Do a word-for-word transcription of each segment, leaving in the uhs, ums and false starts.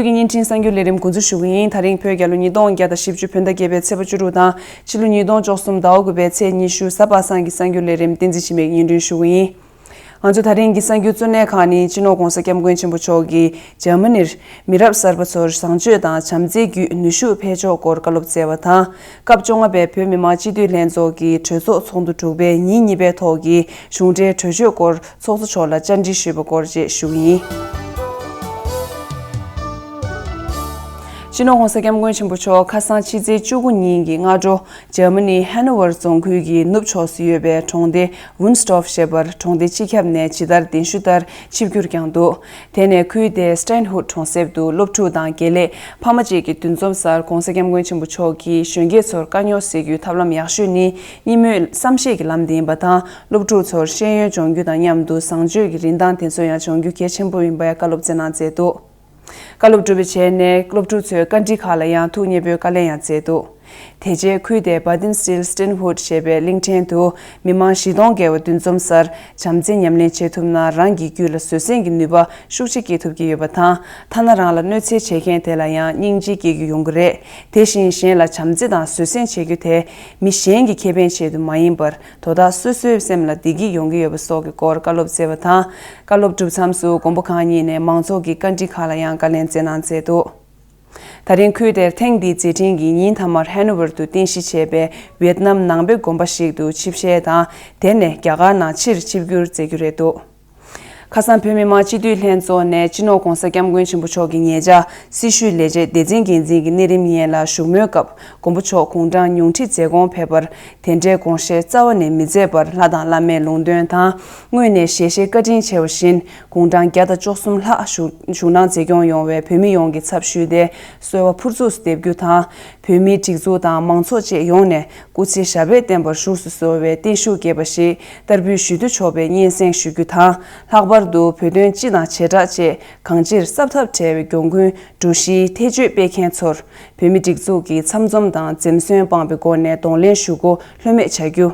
བོད་ཀྱི་བརྙན་འཕྲིན་གསར་འགྱུར་ལས་རིམ་འགོ་འཛུགས་ཞུ་གི་ཡིན། ད་རིང་བོད་རྒྱལ་ལོ་ཉིས་སྟོང་བརྒྱ་དང་བཞི་བཅུ་བོད་ཟླ་བརྒྱད་པའི་ཚེས་པ་བཅུ་དྲུག་དང་ཕྱི་ལོ་ཉིས་སྟོང་བཅུ་གསུམ་ཟླ་བ་དགུ་པའི་ཚེས་ཉི་ཤུ་གཟའ་པ་སངས་ཀྱི་གསར་འགྱུར་ལས་རིམ་བསྟན་འཛིན་འཆི་མེད་སྙན་སྒྲོན་ཞུ་གི་ཡིན། ང་ཚོ་ད་རིང་གི་གསར་འགྱུར་གཙོ་གནད་ཁག་ནི། སྤྱི་ནོར་༧གོང་ས་༧སྐྱབས་མགོན་ཆེན་པོ་མཆོག་གིས་འཇར་མ་ནིར་མི་རབས་གསར་པ་ཚོར་བཟང་སྤྱོད་དང་བྱམས་བརྩེའི་བརྒྱུད་ནུས་ཤུགས་འཕེལ་ཕྱོགས་སྐོར་བཀའ་སློབ་སྩལ་བ་དང་། སྐབས་བཅོ་ལྔ་པའི་བོད་མི་མང་སྤྱི་འཐུས་ལྷན་ཚོགས་ཀྱི་གྲོས་ཚོགས་ཚོགས་འདུ་དྲུག་པའི་ཉིན་གཉིས་པའི་ཐོག་གི་གཞུང་འབྲེལ་གྲོས་ཆོད་སྐོར་ཚོགས་གཙོ་མཆོག་ལ་བཅར་འདྲི་ཞུས་པ་སྐོར་བཅས་ཞུ་གི་ཡིན། སྤྱི་ནོར་༧གོང་ས་༧སྐྱབས་མགོན་ཆེན་པོ་མཆོག་ཁ་སང་ཕྱི་ཚེས་བཅུ་དགུ་ཉིན་གྱི་སྔ་དྲོ། འཇར་མ་ནི་ཧ་ནོ་ཝར་རྫོང་ཁུལ་གྱི་ནུབ་ཕྱོགས་སུ་ཡོད་པའི་གྲོང་སྡེ་ཝུན་སྟོབ་ཞེས་པར་གྲོང་སྡེ་སྤྱི་ཁྱབ་ནས་ཇི་ལྟར་གདན་ཞུ་ལྟར་ཆིབས་བསྒྱུར་བསྐྱངས་འདུག་དེ་ནས་ཁུལ་དེའི་སི་ཏྲན་ཧུད་གྲོང་གསེབ་ཏུ་སློབ་ཕྲུག་དང་དགེ་ལས་ཕ་མ་བཅས་ཀྱི་འདུ་འཛོམས་སར་༧གོང་ས་༧སྐྱབས་མགོན་ཆེན་པོ་མཆོག་གིས་གཞོན་སྐྱེས་ཚོར་དཀའ་རྙོག་སེལ་རྒྱུའི་ཐབས་ལམ་ཡག་ཤོས་ནི་གཉིས་སྨོན་བསམ་ཤེས་ཀྱི་ལམ་དེ་ཡིན་པ་དང་། སློབ་ཕྲུག་ཚོར་ཤེས་ཡོན་སྦྱོང་རྒྱུ་དང་མཉམ་དུ་བཟང་སྤྱོད་ཀྱི་རིན་ཐང་དེ་ཚོ་ཡང་སྦྱོང་རྒྱུ་གལ་ཆེན་པོ་ཡིན་པའི་བཀའ་སློབ་སྩལ་གནང་མཛད་འདུག་བཀའ་སློབ་གྲུབ་པའི་རྗེས་ནས་སློབ་ཕྲུག་ཚོས་བཀའ་འདྲི་ཁག་ལ་ཡང་ཐུགས་མཉེས་པོས་བཀའ་ལན་ཡང་སྩལ་འདུག་དེ་རྗེས་ཁུལ་དེའི་བྷ་ཏིན་སི་ཊིལ་སི་ཏྲན་ཧུད་ཞེས་པའི་གླིང་ཕྲན་དུ་མི་མང་བཞི་སྟོང་བརྒལ་བ་འདུ་འཛོམས་སར་བྱམས་བརྩེ་ཉམས་ལེན་བྱེད་ཐུབ་ན། རང་གི་རྒྱུད་ལ་བཟོད་བསྲན་གྱི་ནུས་པ་ཤུགས་ཆེ་སྐྱེ་ཐུབ་ཀྱི་ཡོད་པ་དང་། ཐ་ན་རང་ལ་གནོད་འཚེ་བྱེད་མཁན་དེ་ལ་ཡང་སྙིང་རྗེ་སྐྱེ་རྒྱུ་ཡོང་གི་རེད། དེ་བཞིན་གཞན་ལ་བྱམས་བརྩེ་དང་བཟོད་བསྲན་བྱེད་རྒྱུ་དེ་མི་གཞན་གྱི་ཁེ་ཕན་ཆེད་དུ་མ་ཡིན་པར། དོ་བདག་སོ་སོའི་སེམས་ལ་བདེ་སྐྱིད་ཡོང་གི་ཡོད་པ་སོགས་ཀྱི་སྐོར་བཀའ་སློབ་སྩལ་བ་དང་། བཀའ་སློབ་གྲུབ་མཚམས་སུ་མགོན་པོ་གང་ཉིད་ནས་མང་ཚོགས་ཀྱི་བཀའ་འདྲི་ཁག་ལ་ཡང་བཀའ་ལན་སྩལ་གནང་མཛད་འདུག་ད་རིང་ཁུལ་དེར་ཐེངས་འདིའི་མཛད་འཕྲིན་གྱི་ཉིན་མཐའ་མར་ཧ་ནོ་ཝར་དུ་རྟེན་གཞི་བྱས་པའི་ཝེད་ནམ་ནང་པའི་དགོན་པ་ཞིག་ཏུ་ཆིབས་ཞལ་དང་། དེ་ནས་རྒྱ་གར་ནང་ཕྱིར་ཆིབས་བསྒྱུར་མཛད་རྒྱུ་རེད་འདུག་ཁ་སང་བོད་མི་མང་སྤྱི་འཐུས་ལྷན་ཚོགས་ནས་སྤྱི་ནོར་༧གོང་ས་༧སྐྱབས་མགོན་ཆེན་པོ་མཆོག་གི་ཉེ་ཆར་སྲི་ཞུའི་ལས་བྱེད་སྡེ་ཚན་འགན་འཛིན་གྱི་གནས་རིམ་ཡན་ལ་བཞུགས་མོལ་སྐབས། མགོན་པོ་མཆོག་དགུང་གྲངས་ཉུང་འཕྲི་མཛད་དགོངས་ཕེབས་པར། དེ་འདྲའི་དགོངས་བཞེས་རྩ་བ་ནས་མི་མཛད་པར། ལྷ་དང་བླ་མའི་ལུང་སྟོན་དང་། སྔོན་ནས་ཞལ་བཞེས་བཀའ་དྲིན་ཆེ་བ་བཞིན། དགུང་གྲངས་བརྒྱ་དང་བཅུ་གསུམ་ལྷག་བཞུགས་བཞུགས་གནང་མཛད་སྐྱོང་ཡོང་བའི་བོད་མི་ཡོངས་ཀྱི་ཚབ་ཞུས་ཏེ། གསོལ་བ་ཕུར་ཚུགས་སུ་འདེབས་རྒྱུ་དང་། བོད་མིའི་སྒྲིག་འཛུགས་དང་མང་ཚོགས་བཅས་ཡོངས་ནས་སྐུ་ཚེ་ཞབས་པད་བརྟན་པར་བཞུགས་སུ་གསོལ་བའི་བརྟན་བཞུགས་རྒྱས་པ་ཞིག་བསྟར་འབུལ་ཞུ་རྒྱུ་ཆོག་པའི་སྙན་སེང་ཞུ་རྒྱུ་དང་། ལྷག་པར་དུ་བོད་དོན་སྤྱི་དང་བྱེ་བྲག་བཅས་གང་ཅིར་སྲབ་ཐབས་བྲལ་བའི་གྱོང་གུན། གྲུ་བཞིའི་ཐེ་བྱུས་སྤེལ་མཁན་ཚོར། བོད་མི་སྒྲིག་འཛུགས་ཀྱི་ཚབ་འཛོམས་དང་འཛེམ་ཟོན་སྤངས་པའི་སྒོ་ནས་གདོང་ལེན་ཞུ་སྒོ་ལྷོད་མེད་བྱ་རྒྱུ།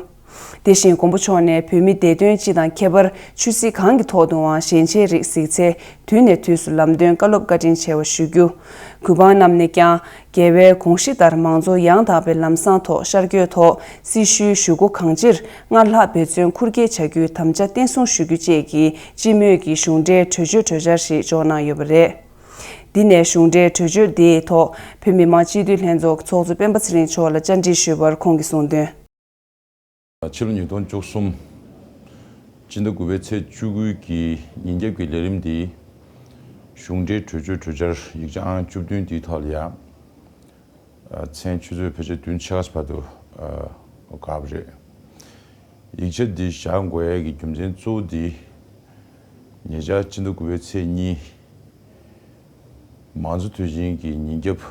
དེ་བཞིན་མགོན་པོ་མཆོག་ནས་བོད་མི་བདེ་དོན་སྤྱི་དང་ཁྱད་པར་ཆོས་སྲིད་གང་གི་ཐོག་ཏུའང་ཞན་ཆའི་རིགས་གཟིགས་ཚེ། དུས་ནས་དུས་སུ་ལམ་སྟོན་བཀའ་སློབ་བཀའ་དྲིན་ཆེ་བ་ཞུ་རྒྱུ། གུས་འབངས་རྣམས་ནས་ཀྱང་རྒྱལ་བའི་དགོངས་གཞི་ལྟར་མང་གཙོ་ཡང་དག་པའི་ལམ་བཟང་ཐོག་ཤར་བསྐྱོད་ཐོག་སྲི་ཞུའི་ཞུ་སྒོ་གང་ཅིར་སྔར་ལྷག་འབད་བརྩོན་ཁུར་སྐྱེད་བྱ་རྒྱུའི་དམ་བཅའ་བརྟན་སྲུང་ཞུ་རྒྱུ་བཅས་ཀྱི་སྤྱི་མོས་ཀྱི་གཞུང་འབྲེལ་གྲོས་ཆོད་གྲོས་འཆར་ཞིག་འཇོག་གནང་ཡོད་པ་རེད། འདི་ནས་གཞུང་འབྲེལ་གྲོས་ཆོད་འདིའི་ཐོག་བོད་མི་མང་སྤྱི་འཐུས་ལྷན་ཚོགས་ཀྱི་ཚོགས་གཙོ་སྤེན་པ་ཚེ་རིང་མཆོག་ལ་བཅར་འདྲི་ཞུས་པར་ཁོང་གིས་གསུངས་དོན། ཕྱི་ལོ་ཉིས་སྟོང་བཅུ་གསུམ། སྤྱི་ཟླ་དགུ་པའི་ཚེས་བཅུ་དགུ་གི་ཉིན་རྒྱབ་ཀྱི་ལས་རིམ་འདི། གཞུང་འབྲེལ་གྲོས་ཆོད་གྲོས་འཆར་ཡིག་ཆ་ཨང་བཅུ་བདུན་འདིའི་ཐོག་ལ་ཡང་། མཚན་ཆུ་ཚོད་ཕལ་ཆེར་བདུན་ཕྱེད་ཀ་བར་དུ་དགོས་པ་རེད། ཡིག་ཆ་འདི་བཞག་དགོས་ཡ་གི་རྒྱུ་མཚན་གཙོ་བོ་འདི། ཉེ་ཆར་སྤྱི་ཟླ་དགུ་པའི་ཚེས་གཉིས། མང་གཙོ་དུས་ཆེན་གྱི་ཉིན་རྒྱབ།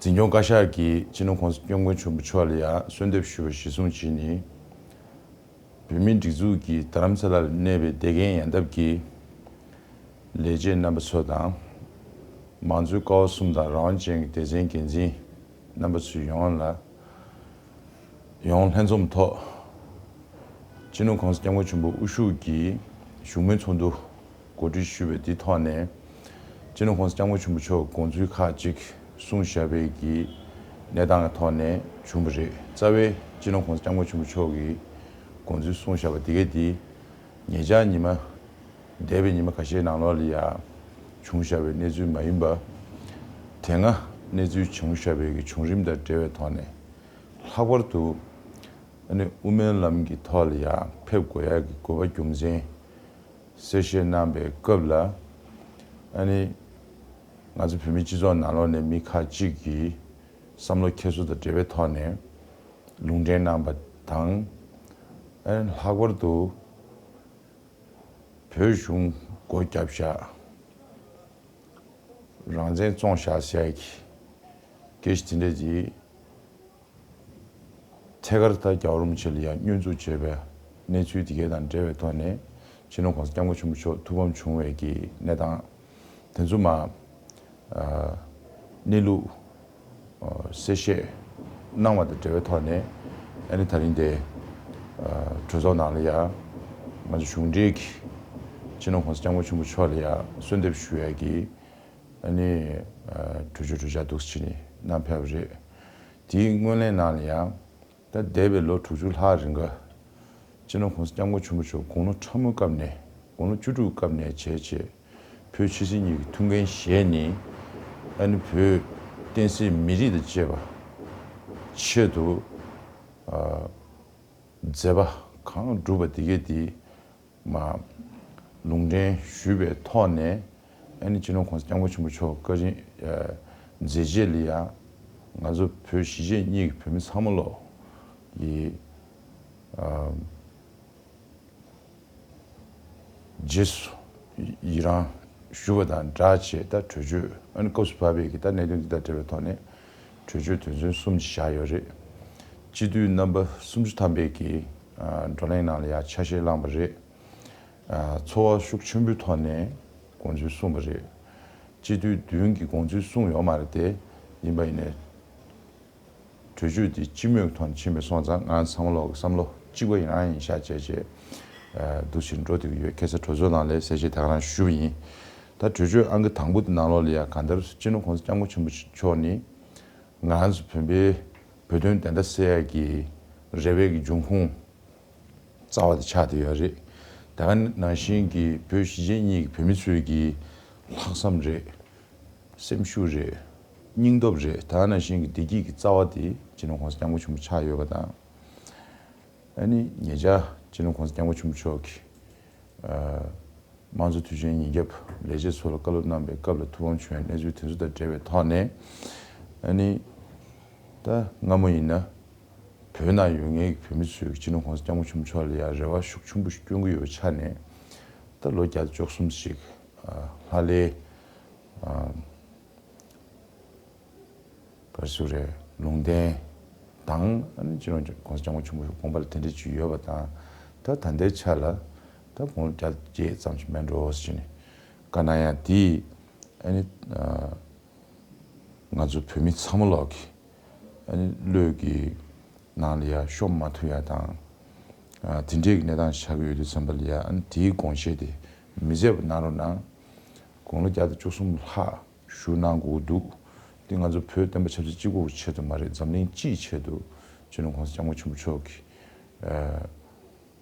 འཛིན་སྐྱོང་བཀའ་ཤག་གིས་སྤྱི་ནོར་༧གོང་ས་༧སྐྱབས་མགོན་ཆེན་པོ་མཆོག་ལ་ཡང་གསོལ་འདེབས་ཞུ་བ་གཞིར་བཟུང་བྱས་ནས། བོད་མིའི་སྒྲིག་འཛུགས་ཀྱི་རྡ་རམ་ས་ལར་གནས་པའི་བདེ་རྒན་ཡན་འདབས་ཀྱི་ལས་བྱེད་རྣམ་པ་ཚོ་དང་། མང་གཙོའི་ཀ་བ་གསུམ་དང་རང་དབང་ཅན་གྱི་སྡེ་ཚན་འགན་འཛིན་རྣམ་པ་ཚོ་ཡོངས་ལ། ཡོངས་ལྷན་འཛོམས་ཐོག་སྤྱི་ནོར་༧གོང་ས་༧སྐྱབས་མགོན་ཆེན་པོ་དབུ་བཞུགས་ཀྱིས་བཞུགས་མོལ་ཚོགས་འདུ་གོ་སྒྲིག་ཞུས་པའི་འདིའི་ཐོག་ནས། སྤྱི་ནོར་༧གོང་ས་༧སྐྱབས་མགོན་ཆེན་པོ་མཆོག་དགོངས་ཚུལ་ཁག་ཅིག་གསུངས་བཞག་པའི་གི་གནས་སྟངས་ཀྱི་ཐོག་ནས་བྱུང་བ་རེད། རྩ་བའི་སྤྱི་ནོར་༧གོང་ས་༧སྐྱབས་མགོན་ཆེན་པོ་མཆོག་གིས་དགོངས་ཚུལ་གསུངས་བཞག་པ་འདི་གས་འདི། ཉེ་ཆར་ཉི་མ། འདས་པའི་ཉི་མ་ཁ་ཤས་ནང་ལོགས་ལ་ཡང་བྱུང་བཞག་པའི་གནས་ཚུལ་མ་ཡིན་པ། དེ་སྔ་གནས་ཚུལ་བྱུང་བཞག་པའི་གི་བྱུང་རིམ་དང་འབྲེལ་བའི་ཐོག་ནས། ལྷག་པར་དུ། ཨ་ནི་དབུ་མའི་ལམ་གྱི་ཐོག་ལ་ཡང་ཕེབས་དགོས་ཡ་གི་དགོས་པ་རྒྱུ་མཚན་གསལ་བཤད་གནང་པའི་སྐབས་ལ། ཨ་ནི་ང་ཚོ་བོད་མིའི་སྤྱི་ཚོགས་ནང་ལོགས་ནས་མི་ཁག་ཅིག་གིས་བསམ་བློ་འཁྱེར་སོ་དང་འབྲེལ་བའི་ཐོག་ནས་ལུང་འདྲེན་གནང་པ་དང་། ཨ་ནི་ལྷག་པར་དུ་བོད་གཞུང་སྒོ་བརྒྱབ་བཞག་རང་བཙན་བཙོང་བཞག་ཟེར་ཡ་གི་སྐད་ཆ་དེ་འདྲ་དེ། ཐད་ཀར་ད་རྒྱལ་བ་རིན་པོ་ཆེ་ལ་ཡང་བསྙོན་འཛུགས་བྱས་པའི་གནས་ཚུལ་དེ་གའི་དང་འབྲེལ་བའི་ཐོག་ནས་སྤྱི་ནོར་༧གོང་ས་༧སྐྱབས་མགོན་ཆེན་པོ་མཆོག་ཐུགས་ཕམ་བྱུང་བའི་གི་གནས་སྟངས་དེ་ཚོ་མ། ཨ། གནས་ལུགས། ཨ། གསལ་བཤད་གནང་བ་དང་འབྲེལ་བའི་ཐོག་ནས། ཨ་ནི་ད་རིང་དེ། ཨ། གྲོས་ཚོགས་ནང་ལ་ཡང་ང་ཚོ་གཞུང་འབྲེལ་གྱི་སྤྱི་ནོར་༧གོང་ས་༧སྐྱབས་མགོན་ཆེན་པོ་མཆོག་ལ་ཡང་གསོལ་འདེབས་ཞུ་ཡ་གི། ཨ་ནི་གྲོས་ཆོད་གྲོས་འཆར་འདུག་སེ་བྱས་ནས་གནང་ཕེབས་པ་རེད། དེའི་སྔོན་གླེང་ནང་ལ་ཡང་ད་འདས་པའི་ལོ་དྲུག་ཅུ་ལྷག་རིང་ག་སྤྱི་ནོར་༸གོང་ས་༸སྐྱབས་མགོན་ཆེན་པོ་མཆོག་དགུང་ལོ་ཕྲ་མོའི་སྐབས་ནས་དགུང་ལོ་བཅུ་དྲུག་སྐབས་ནས་བྱས་བྱས་བོད་ཕྱི་སྲིད་གཉིས་ཀྱི་ཐུགས་འགན་བཞེས་ནས། ཨ་ནི་བོད་བསྟན་སྲིད་མི་རིགས་དང་བཅས་པ་ཆེད་དུ་མཛད་པ་གང་བསྒྲུབས་པ་དེ་གས་དེ་མ་ལུང་འདྲེན་ཞུས་པའི་ཐོག་ནས། ཨ་ནི་སྤྱི་ནོར་༸གོང་ས་༸སྐྱབས་མགོན་ཆེན་པོ་མཆོག་བཀའ་དྲིན་མཛད་རྗེས་ལ་ཡང་ང་ཚོ་བོད་གཞིས་བྱེས་གཉིས་ཀྱི་བོད་མི་ཚང་མ་ལོག་གི་རྗེས་སུ་ཡི་རང་ཞུ་བ་དང་སྦྲགས་བྱས། ད་གྲོས་ཆོད་ཨ་ནི་སྐབས་སུ་བབས་པའི་གི་ད་གནད་དོན་འདི་དང་འབྲེལ་བའི་ཐོག་ནས་གྲོས་ཆོད་དོན་ཚན་གསུམ་ཅིག་བཞག་ཡོད་རེད། སྤྱི་འཐུས་རྣམ་པ་སུམ་ཅུ་ཐམ་པས་ཀྱི་བགྲོ་གླེང་ནང་ལ་ཡང་ཆ་ཤས་བླངས་པ་རེད། ཚོར་བ་ཤུགས་ཆེན་པོའི་ཐོག་ནས་དགོངས་ཚུལ་གསུངས་པ་རེད། སྤྱི་འཐུས་བདུན་གྱིས་དགོངས་ཚུལ་གསུངས་ཡོད་མ་རེད་དེ། ཡིན་པ་ཡིན་ནའི་གྲོས་ཆོད་འདི་སྤྱི་མོས་ཐོག་ནས་ཕྱིན་པ་སོང་ཙང་ང་ཚང་མ་ལོག་གི་བསམ་བློ་གཅིག་པ་ཡིན་རང་ཡིན་ཤག་བྱས་བྱས། འདུག་སེ་འགྲོ་བསྡད་ཀྱི་ཡོད། ཁ་སང་གྲོས་ཚོགས་ནང་ལ་གསལ་བཤད་ད་ག་རང་ཞུས་པ་ཡིན། ད་གྲོས་ཆོད་ཨང་ཀི་དང་པོ་དེ་ནང་ལོགས་ལ་ཡང་གང་ལྟར་སྤྱི་ནོར་༸གོང་ས་༸སྐྱབས་མགོན་ཆེན་པོ་མཆོག་ནི་ང་ཚོ་བོད་པའི་བོད་དོན་བདེན་མཐའ་གསལ་ཡག་གི་རེ་བའི་གི་འབྱུང་ཁུངས་རྩ་བ་དེ་ཆགས་བསྡད་ཡོད་རེད། ད་ག་ནང་བཞིན་གྱི་བོད་གཞིས་བྱེས་གཉིས་ཀྱི་བོད་མི་ཚོའི་གི་ལྷག་བསམ་རེད། སེམས་ཤུགས་རེད། སྙིང་སྟོབས་རེད། ད་ག་ནང་བཞིན་གྱི་བདེ་སྐྱིད་ཀྱི་རྩ་བ་དེ་སྤྱི་ནོར་༸གོང་ས་༸སྐྱབས་མགོན་ཆེན་པོ་ཆགས་ཡོད་པ་དང་། ཨ་ནི་ཉེ་ཆར་སྤྱི་ནོར་༸གོང་ས་༸སྐྱབས་མགོན་ཆེན་པོ་མཆོག་གིས་དམངས་གཙོ་དུས་ཆེན་ཉིན་རྒྱབ་ལས་བྱེད་ཚོ་ལ་བཀའ་སློབ་གནང་བའི་སྐབས་ལ་ཐུགས་ཕམ་བྱུང་བའི་གནས་ཚུལ་དེ་ཚོ་དང་འབྲེལ་བའི་ཐོག་ནས། ཨ་ནི་ད་སྔ་མོ་ཡིན་ན་བོད་ནང་ཡོད་མཁན་གྱི་བོད་མི་ཚོས་སྤྱི་ནོར་༸གོང་ས་༸སྐྱབས་མགོན་ཆེན་པོ་མཆོག་ལ་ཡང་རེ་བ་ཤུགས་ཆེན་པོ་ཞིག་བསྐྱོན་གྱི་ཡོད་པའི་ཆ་ནས། ད་ལོ་བརྒྱ་དང་བཅུ་གསུམ་ཞིག་ལྷག་ལས། ག་རེ་ཟེར་རེད། ལུང་བསྟན་དང་ཨ་ནི་སྤྱི་ནོར་༸གོང་ས་༸སྐྱབས་མགོན་ཆེན་པོ་དགོངས་པ་ལ་དེ་འདྲ་ཅིག་ཡོད་པ་དང་། ད་ད་ལྟའི་ཆ་ལ་ད་དགུང་ལོ་བརྒྱད་ཙམ་ཞིག་མེད་འགྲོ་ཟེར་ནས་བཀའ་གནང་ཡ་དེ། ཨ་ནི་ང་ཚོ་བོད་མི་ཚང་མ་ལོག་གི་ཨ་ནི་བློས་ཀྱི་ནང་ལ་ཡ་ཤོང་མ་ཐུབ་ཡ་དང་། དེ་འདྲའི་གནས་སྟངས་ཆགས་ཀྱི་ཡོད་དུས་ཙམ་པ་ལ་ཡ། ཨ་ནི་དེའི་དགོངས་བཞེད་དེ་མི་བརྗེད་པ་གནང་རོགས་གནང་། དགུང་ལོ་བརྒྱ་དང་བཅུ་གསུམ་ལྷག་བཞུགས་གནང་དགོས་འདུག། འདི་ང་ཚོ་བོད་བསྟན་པ་ཆབ་སྲིད་གཅིག་པོའི་ཆེད་དུ་མ་རེད། འཛམ་གླིང་སྤྱིའི་ཆེད་དུ་སྤྱི་ནོར་༸གོང་ས་༸སྐྱབས་མགོན་ཆེན་པོ་མཆོག་གི་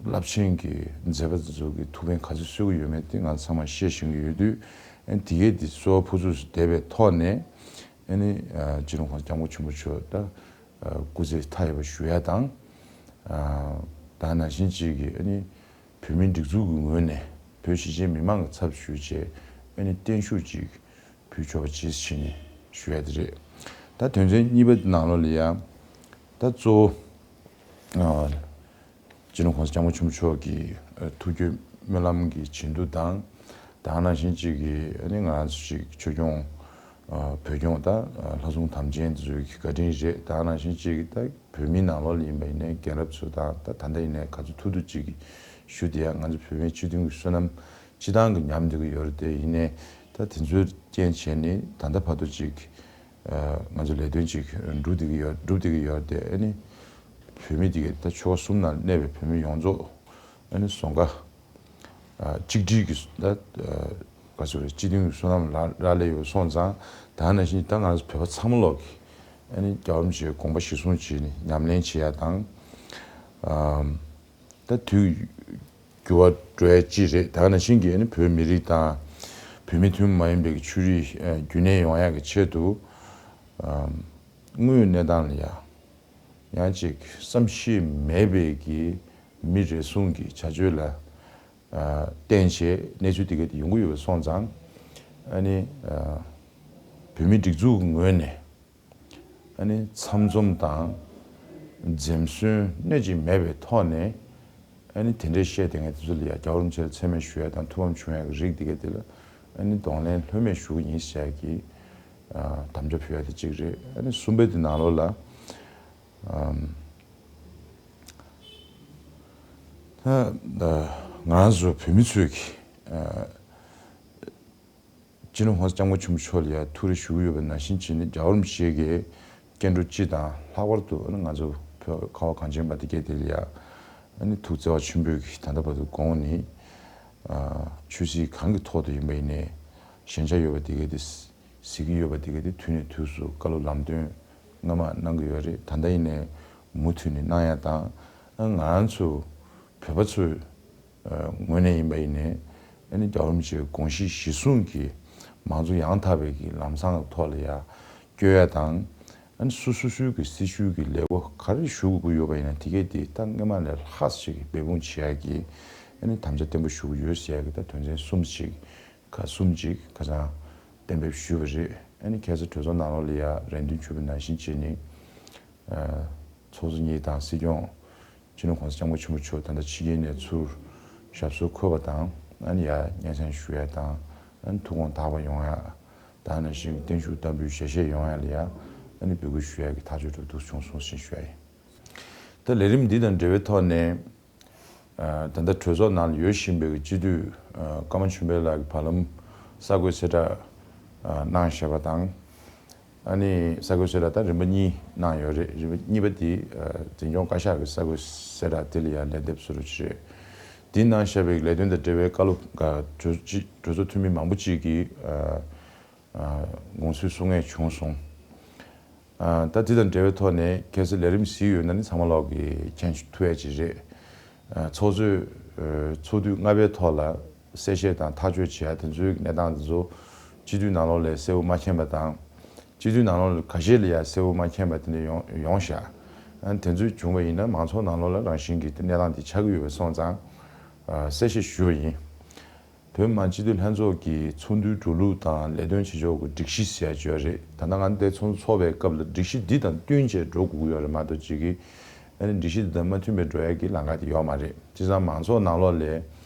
རླབས་ཆེན་གྱི་མཛད་པ་དེ་ཚོ་གི་ཐུགས་ཕན་ག་ཚོད་གསོས་ཀྱི་ཡོད་མེད་དེ་ང་ཚང་མ་ཤེས་བཞིན་གྱི་ཡོད་དུས། ཨ་ནི་དེ་གས་དེ་གསོལ་བ་ཕུར་ཚུགས་སུ་བསྡད་པའི་ཐོག་ནས། ཨ་ནི་སྤྱི་ནོར་༸གོང་ས་༸སྐྱབས་མགོན་ཆེན་པོ་མཆོག་ད་སྐུ་ཚེ་མཐའ་ཡས་པ་ཞུ་ཡ་དང་། ད་ནང་བཞིན་ཅིག་གི་ཨ་ནི་བོད་མིའི་སྒྲིག་འཛུགས་ཀྱི་ངོས་ནས་བོད་གཞིས་བྱེས་མི་མང་གི་ཚབ་ཞུས་བྱས་ཨ་ནི་བརྟན་བཞུགས་ཅིག་ཕུལ་ཆོག་པ་ཅིག་བྱས་ནས་ཞུ་ཡ་དེ་རེད། ད་དོན་ཚན་གཉིས་པ་དེ་ནང་ལོགས་ལ་ཡང་ད་གཙོ་བོ་སྤྱི་ནོར་༸གོང་ས་༸སྐྱབས་མགོན་ཆེན་པོ་མཆོག་གི་ཐུགས་བསྐྱེད་སྨོན་ལམ་གྱི་བྱིན་མཐུ་དང་། ད་ནང་བཞིན་ཅིག་གི་ཨ་ནི་ང་ཚོ་ཅིག་ཆོས་སྐྱོང་བོད་སྐྱོང་ད་ལྷ་སྲུང་དམ་ཅན་དེ་ཚོའི་གི་བཀའ་དྲིན་རེད། ད་ནང་བཞིན་ཅིག་གི་ད་བོད་མིའི་ནང་ལོགས་ལ་ཡིན་པ་ཡིན་ནའི་རྒན་རབས་ཚོ་དང་། ད་ད་ལྟ་ཡིན་ནའི་ག་ཚོད་ཐུབ་ཐུབ་ཅིག་གི་ཞུ་བསྡད་ཡ། ང་ཚོ་བོད་མིའི་སྤྱི་མཐུན་གྱི་བསོད་ནམས་སྤྱི་བཏང་གི་ཉམས་བསྡད་ཀྱི་ཡོད་རེད་དེ། ཡིན་ནའི་ད་དེ་ཚོའི་རྐྱེན་བྱས་ནས་ད་ལྟ་བར་དུ་ཅིག་ང་ཚོ་ལས་དོན་ཅིག་འགྲུབ་བསྡད་ཀྱི་ཡོད། འགྲུབ་བསྡད་ཀྱི་ཡོད་རེད་དེ། ཨ་ནི་བོད་མི་དེ་གའི་ད་ཆོལ་ཁ་གསུམ་ནང་གནས་པའི་བོད་མི་ཡོངས་རྫོགས་ཨ་ནི་ཟོང་ཁ་གཅིག་སྒྲིལ་གྱི་ད་ག་ཚོད་རེད། སྤྱི་མཐུན་གྱི་བསོད་ནམས་ལ་རག་ལས་ཡོད་སོང་ཙང་། ད་ནང་བཞིན་ད་ང་ཚོ་བོད་པ་ཚང་མ་ལོག་གི་ཨ་ནི་རྒྱལ་བ་རིན་པོ་ཆེའི་དགོངས་པ་གཞིར་བཟུང་བྱས་ནས་ཉམས་ལེན་བྱེད་ཡ་དང་། ཨམ། ད་དུས་འགྱུར་བ་འགྲོ་ཡ་ཅིག་རེད། ད་ག་ནང་བཞིན་གྱི་ཨ་ནི་བོད་མི་རིགས་དང་བོད་མི་ཐུན་མོང་མ་ཡིན་པའི་ཆོས་རིག་རྒྱུན་གནས་ཡོང་ཡ་གི་ཆེད་དུ། ཨམ། དངོས་ཡོད་གནས་སྟངས་ལ་ཡ་ཡང་ཅིག་བསམ་ཤེས་མེད་པའི་གི་མི་རེ་ཟུང་གི་བྱ་སྤྱོད་ལ་བརྟེན་བྱས་གནས་ཚུལ་དེ་ག་དེ་ཡོང་གི་ཡོད་པ་སོང་ཙང་། ཨ་ནི་བོད་མིའི་སྒྲིག་འཛུགས་ཀྱི་ངོས་ནས་ཨ་ནི་ཚམ་ཚོམ་དང་འཛེམ་ཟོན་སྣེ་གཅིག་མེད་པའི་ཐོག་ནས། ཨ་ནི་དེ་འདྲའི་བཤད་དེ་ངས་དེ་ཚོ་ལ་ཡ་རྒྱལ་བ་རིན་པོ་ཆེ་ལ་མཚན་སྨད་ཞུ་ཡ་དང་ཐུགས་ཕམ་བྱུང་ཡ་གི་རིགས་དེ་ག་དེ་ལ་ཨ་ནི་གདོང་ལེན་ལྷོད་མེད་ཞུ་གི་ཡིན་ཟེར་ཡ་གི་དམ་བཅའ་ཕུལ་ཡ་དེ་གཅིག་རེད། ཨ་ནི་གསུམ་པའི་དེ་ནང་ལོགས་ལ། ཨམ། ད་ང་ཚོ་བོད་མི་ཚོས་ཀྱི་སྤྱི་ནོར་༸གོང་ས་༸སྐྱབས་མགོན་ཆེན་པོ་མཆོག་ལ་ཡ་ཐུགས་རེ་ཞུ་གི་ཡོད་པ་ནང་བཞིན་བྱས་ནས། རྒྱལ་བ་རིན་པོ་ཆེ་གི་སྐྱེ་འགྲོ་སྤྱི་དང་། ལྷག་པར་དུ་ང་ཚོ་བོད་ཁ་བ་གངས་ཅན་པ་དེ་གས་དེ་ལ་ཡ་ཨ་ནི་ཐུགས་བརྩེ་བ་ཆེན་པོས་ཀྱི་ད་ལྟ་བར་དུ་དགོངས་ནས། ཆོས་སྲིད་གང་གི་ཐོག་ཏུ་ཡིན་པ་ཡིན་ནའི་ཞེན་ཆགས་ཡོད་པ་དེ་གས་དེ་ གཟིགས་ཀྱི་ཡོད་པ་དེ་ག་དེ་དུས་ནས་དུས་སུ་བཀའ་སློབ་ལམ་སྟོན་སྔ་མ་གནང་གི་ཡོད་རེད། ད་ལྟ་ཡིན་ནའི་མུ་མཐུད་ནས་གནང་ཡ་དང་། ང་རང་ཚོ་བོད་པ་ཚོའི་ངོས་ནས་ཡིན་པ་ཡིན་ནའི་ཨ་ནི་རྒྱལ་བ་རིན་པོ་ཆེའི་དགོངས་གཞི་གཞི་བཟུང་གིས་མང་གཙོ་ཡང་དག་པའི་གི་ལམ་བཟང་གི་ཐོག་ལ་ཡ་བསྐྱོད་ཡ་དང་། ཨ་ནི་སོ་སོ་སོའི་གི་སྲིད་བྱུས་ཀྱི་ལས་འགུལ་ག་རེ་ཞུ་དགོས་ཀྱི་ཡོད་པ་ཡིན་ན་དེ་གས་དེ་ད་སྔོན་མ་ལས་ལྷག་ཅིག་འབད་འབུངས་བྱེད་ཡ་གི་ཨ་ནི་དམ་བཅའ་བརྟན་པོ་ཞུ་གི་ཡོད་ཟེར་ཡ་གི་ད་དོན་ཚན་གསུམ་ཅིག་ཁག་གསུམ་ཅིག་ཁ་སང་གཏན་འབེབས་ཞུས་པ་རེད། ཨ་ནི་ཁ་སང་གྲོས་ཚོགས་ནང་ལོགས་ལ་ཡ་རེ་འདུན་ཞུས་པ་ནང་བཞིན་བྱས་ནས། ཚོགས་གཙོ་གཉིས་དང་སྲིད་སྐྱོང་སྤྱི་ནོར་༸གོང་ས་༸སྐྱབས་མགོན་ཆེན་པོ་མཆོག་ད་ལྟ་ཕྱི་རྒྱལ་ནས་ཚུར་ཞབས་སོར་འཁོད་པ་དང་། ཨ་ནི་ཡ་སྙན་སེང་ཞུ་ཡ་དང་། ཨ་ནི་ཐུགས་དགོངས་དག་པ་ཡོང་ཡ། ད་ནང་བཞིན་བརྟན་བཞུགས་བསྟར་འབུལ་ཞལ་བཞེས་ཡོང་ཡ་ལ་ཡ་ཨ་ནི་འབོད་སྐུལ་ཞུ་ཡ་གི་ཐག་གཅོད་གྲུབ་འདུག་བྱུང་སོང་ཞེས་ཞུ་ཡ་ཡིན། ད་ལས་རིམ་འདི་དང་འབྲེལ་བའི་ཐོག་ནས། ད་ལྟ་གྲོས་ཚོགས་ནང་ལ་ཡོད་བཞིན་པའི་སྤྱི་འཐུས་ཀརྨ་ཆོས་འཕེལ་ལགས་ཀྱིས་བར་ལམ་གསར་འགོད་གསལ་བསྒྲགས་གནང་བཞག་པ་དང་། ཨ་ནི་གསར་འགོད་གསལ་བསྒྲགས་ད་རིམ་པ་གཉིས་གནང་ཡོད་རེད། རིམ་པ་གཉིས་པ་དེ་འཛིན་སྐྱོང་བཀའ་ཤག་གི་གསར་འགོད་གསལ་བསྒྲགས་དེ་ལ་ཡང་ལན་འདེབས་བཟོ་རོགས་བྱེད། འདི་གནང་བཞག་པའི་ལས་དོན་དང་འབྲེལ་བའི་བཀའ་སློབ་གྲོས་ཚོགས་འཐུས་མི་མང་པོ་ཅིག་གིས་དགོངས་ཚུལ་གསུང་མཁན་བྱུང་སོང་། ད་འདི་དང་འབྲེལ་བའི་ཐོག་ནས་ཁ་སང་ལས་རིམ་གཟིགས་ཡོད་ན་ནི་ཚང་མ་ལོག་གིས་མཁྱེན་ཐུབ་ཡ་ཅིག་རེད། ཚོགས་གཙོས་ཚོགས་དུས་ལྔ་པའི་ཐོག་ལ་གསལ་བཤད་དང་ཐག་གཅོད་བྱེད་ཡ་དེ་ཚོའི་གནས་སྟངས་དེ་ཚོ་སྤྱི་འཐུས་ནང་ལོགས་ལ་གསལ་བོ་མ་མཁྱེན་པ་དང་། སྤྱི་འཐུས་ནང་ལོགས་ལ་ཁ་ཤས་ལ་ཡ་གསལ་བོ་མ་མཁྱེན་པ་དེ་འདྲ་ཡོང་ཡོང་ཤག་ཨ་ནི་དེ་ཚོ་བྱུང་བ་ཡིན་ན་མང་ཚོགས་ནང་ལོགས་ལ་རང་བཞིན་གྱིས་གནས་སྟངས་དེ་ཆགས་ཀྱི་ཡོད་པ་སོང་ཙང་གསལ་བཤད་ཞུས་པ་ཡིན། བོད་མི་མང་སྤྱི་འཐུས་ལྷན་ཚོགས་ཀྱི་ཚོགས་འདུའི་འགྲོ་ལུགས་དང་ལས་དོན་བྱེད་ཕྱོགས་ཀྱི་སྒྲིག་གཞི་ཟེར་ཡ་ཅིག་ཡོད་རེད། ད་ལྟ་ང་ཚོ་དེ་ཚོགས་འདུ་ཚོགས་པའི་སྐབས་ལ་སྒྲིག་གཞི་འདི་དང་བསྟུན་བྱས་འགྲོ་དགོས་ཀྱི་ཡོད་རེད་མ་གཏོགས་གཅིག་གིས་ཨ་ནི་སྒྲིག་གཞི་འདི་དང་མ་མཐུན་པའི་འགྲོ་ཡ་གི་ལམ་ཁ་དེ་ཡོད་མ་རེད། བྱས་ཙང་མང་ཚོགས་ནང་ལོགས་ལ་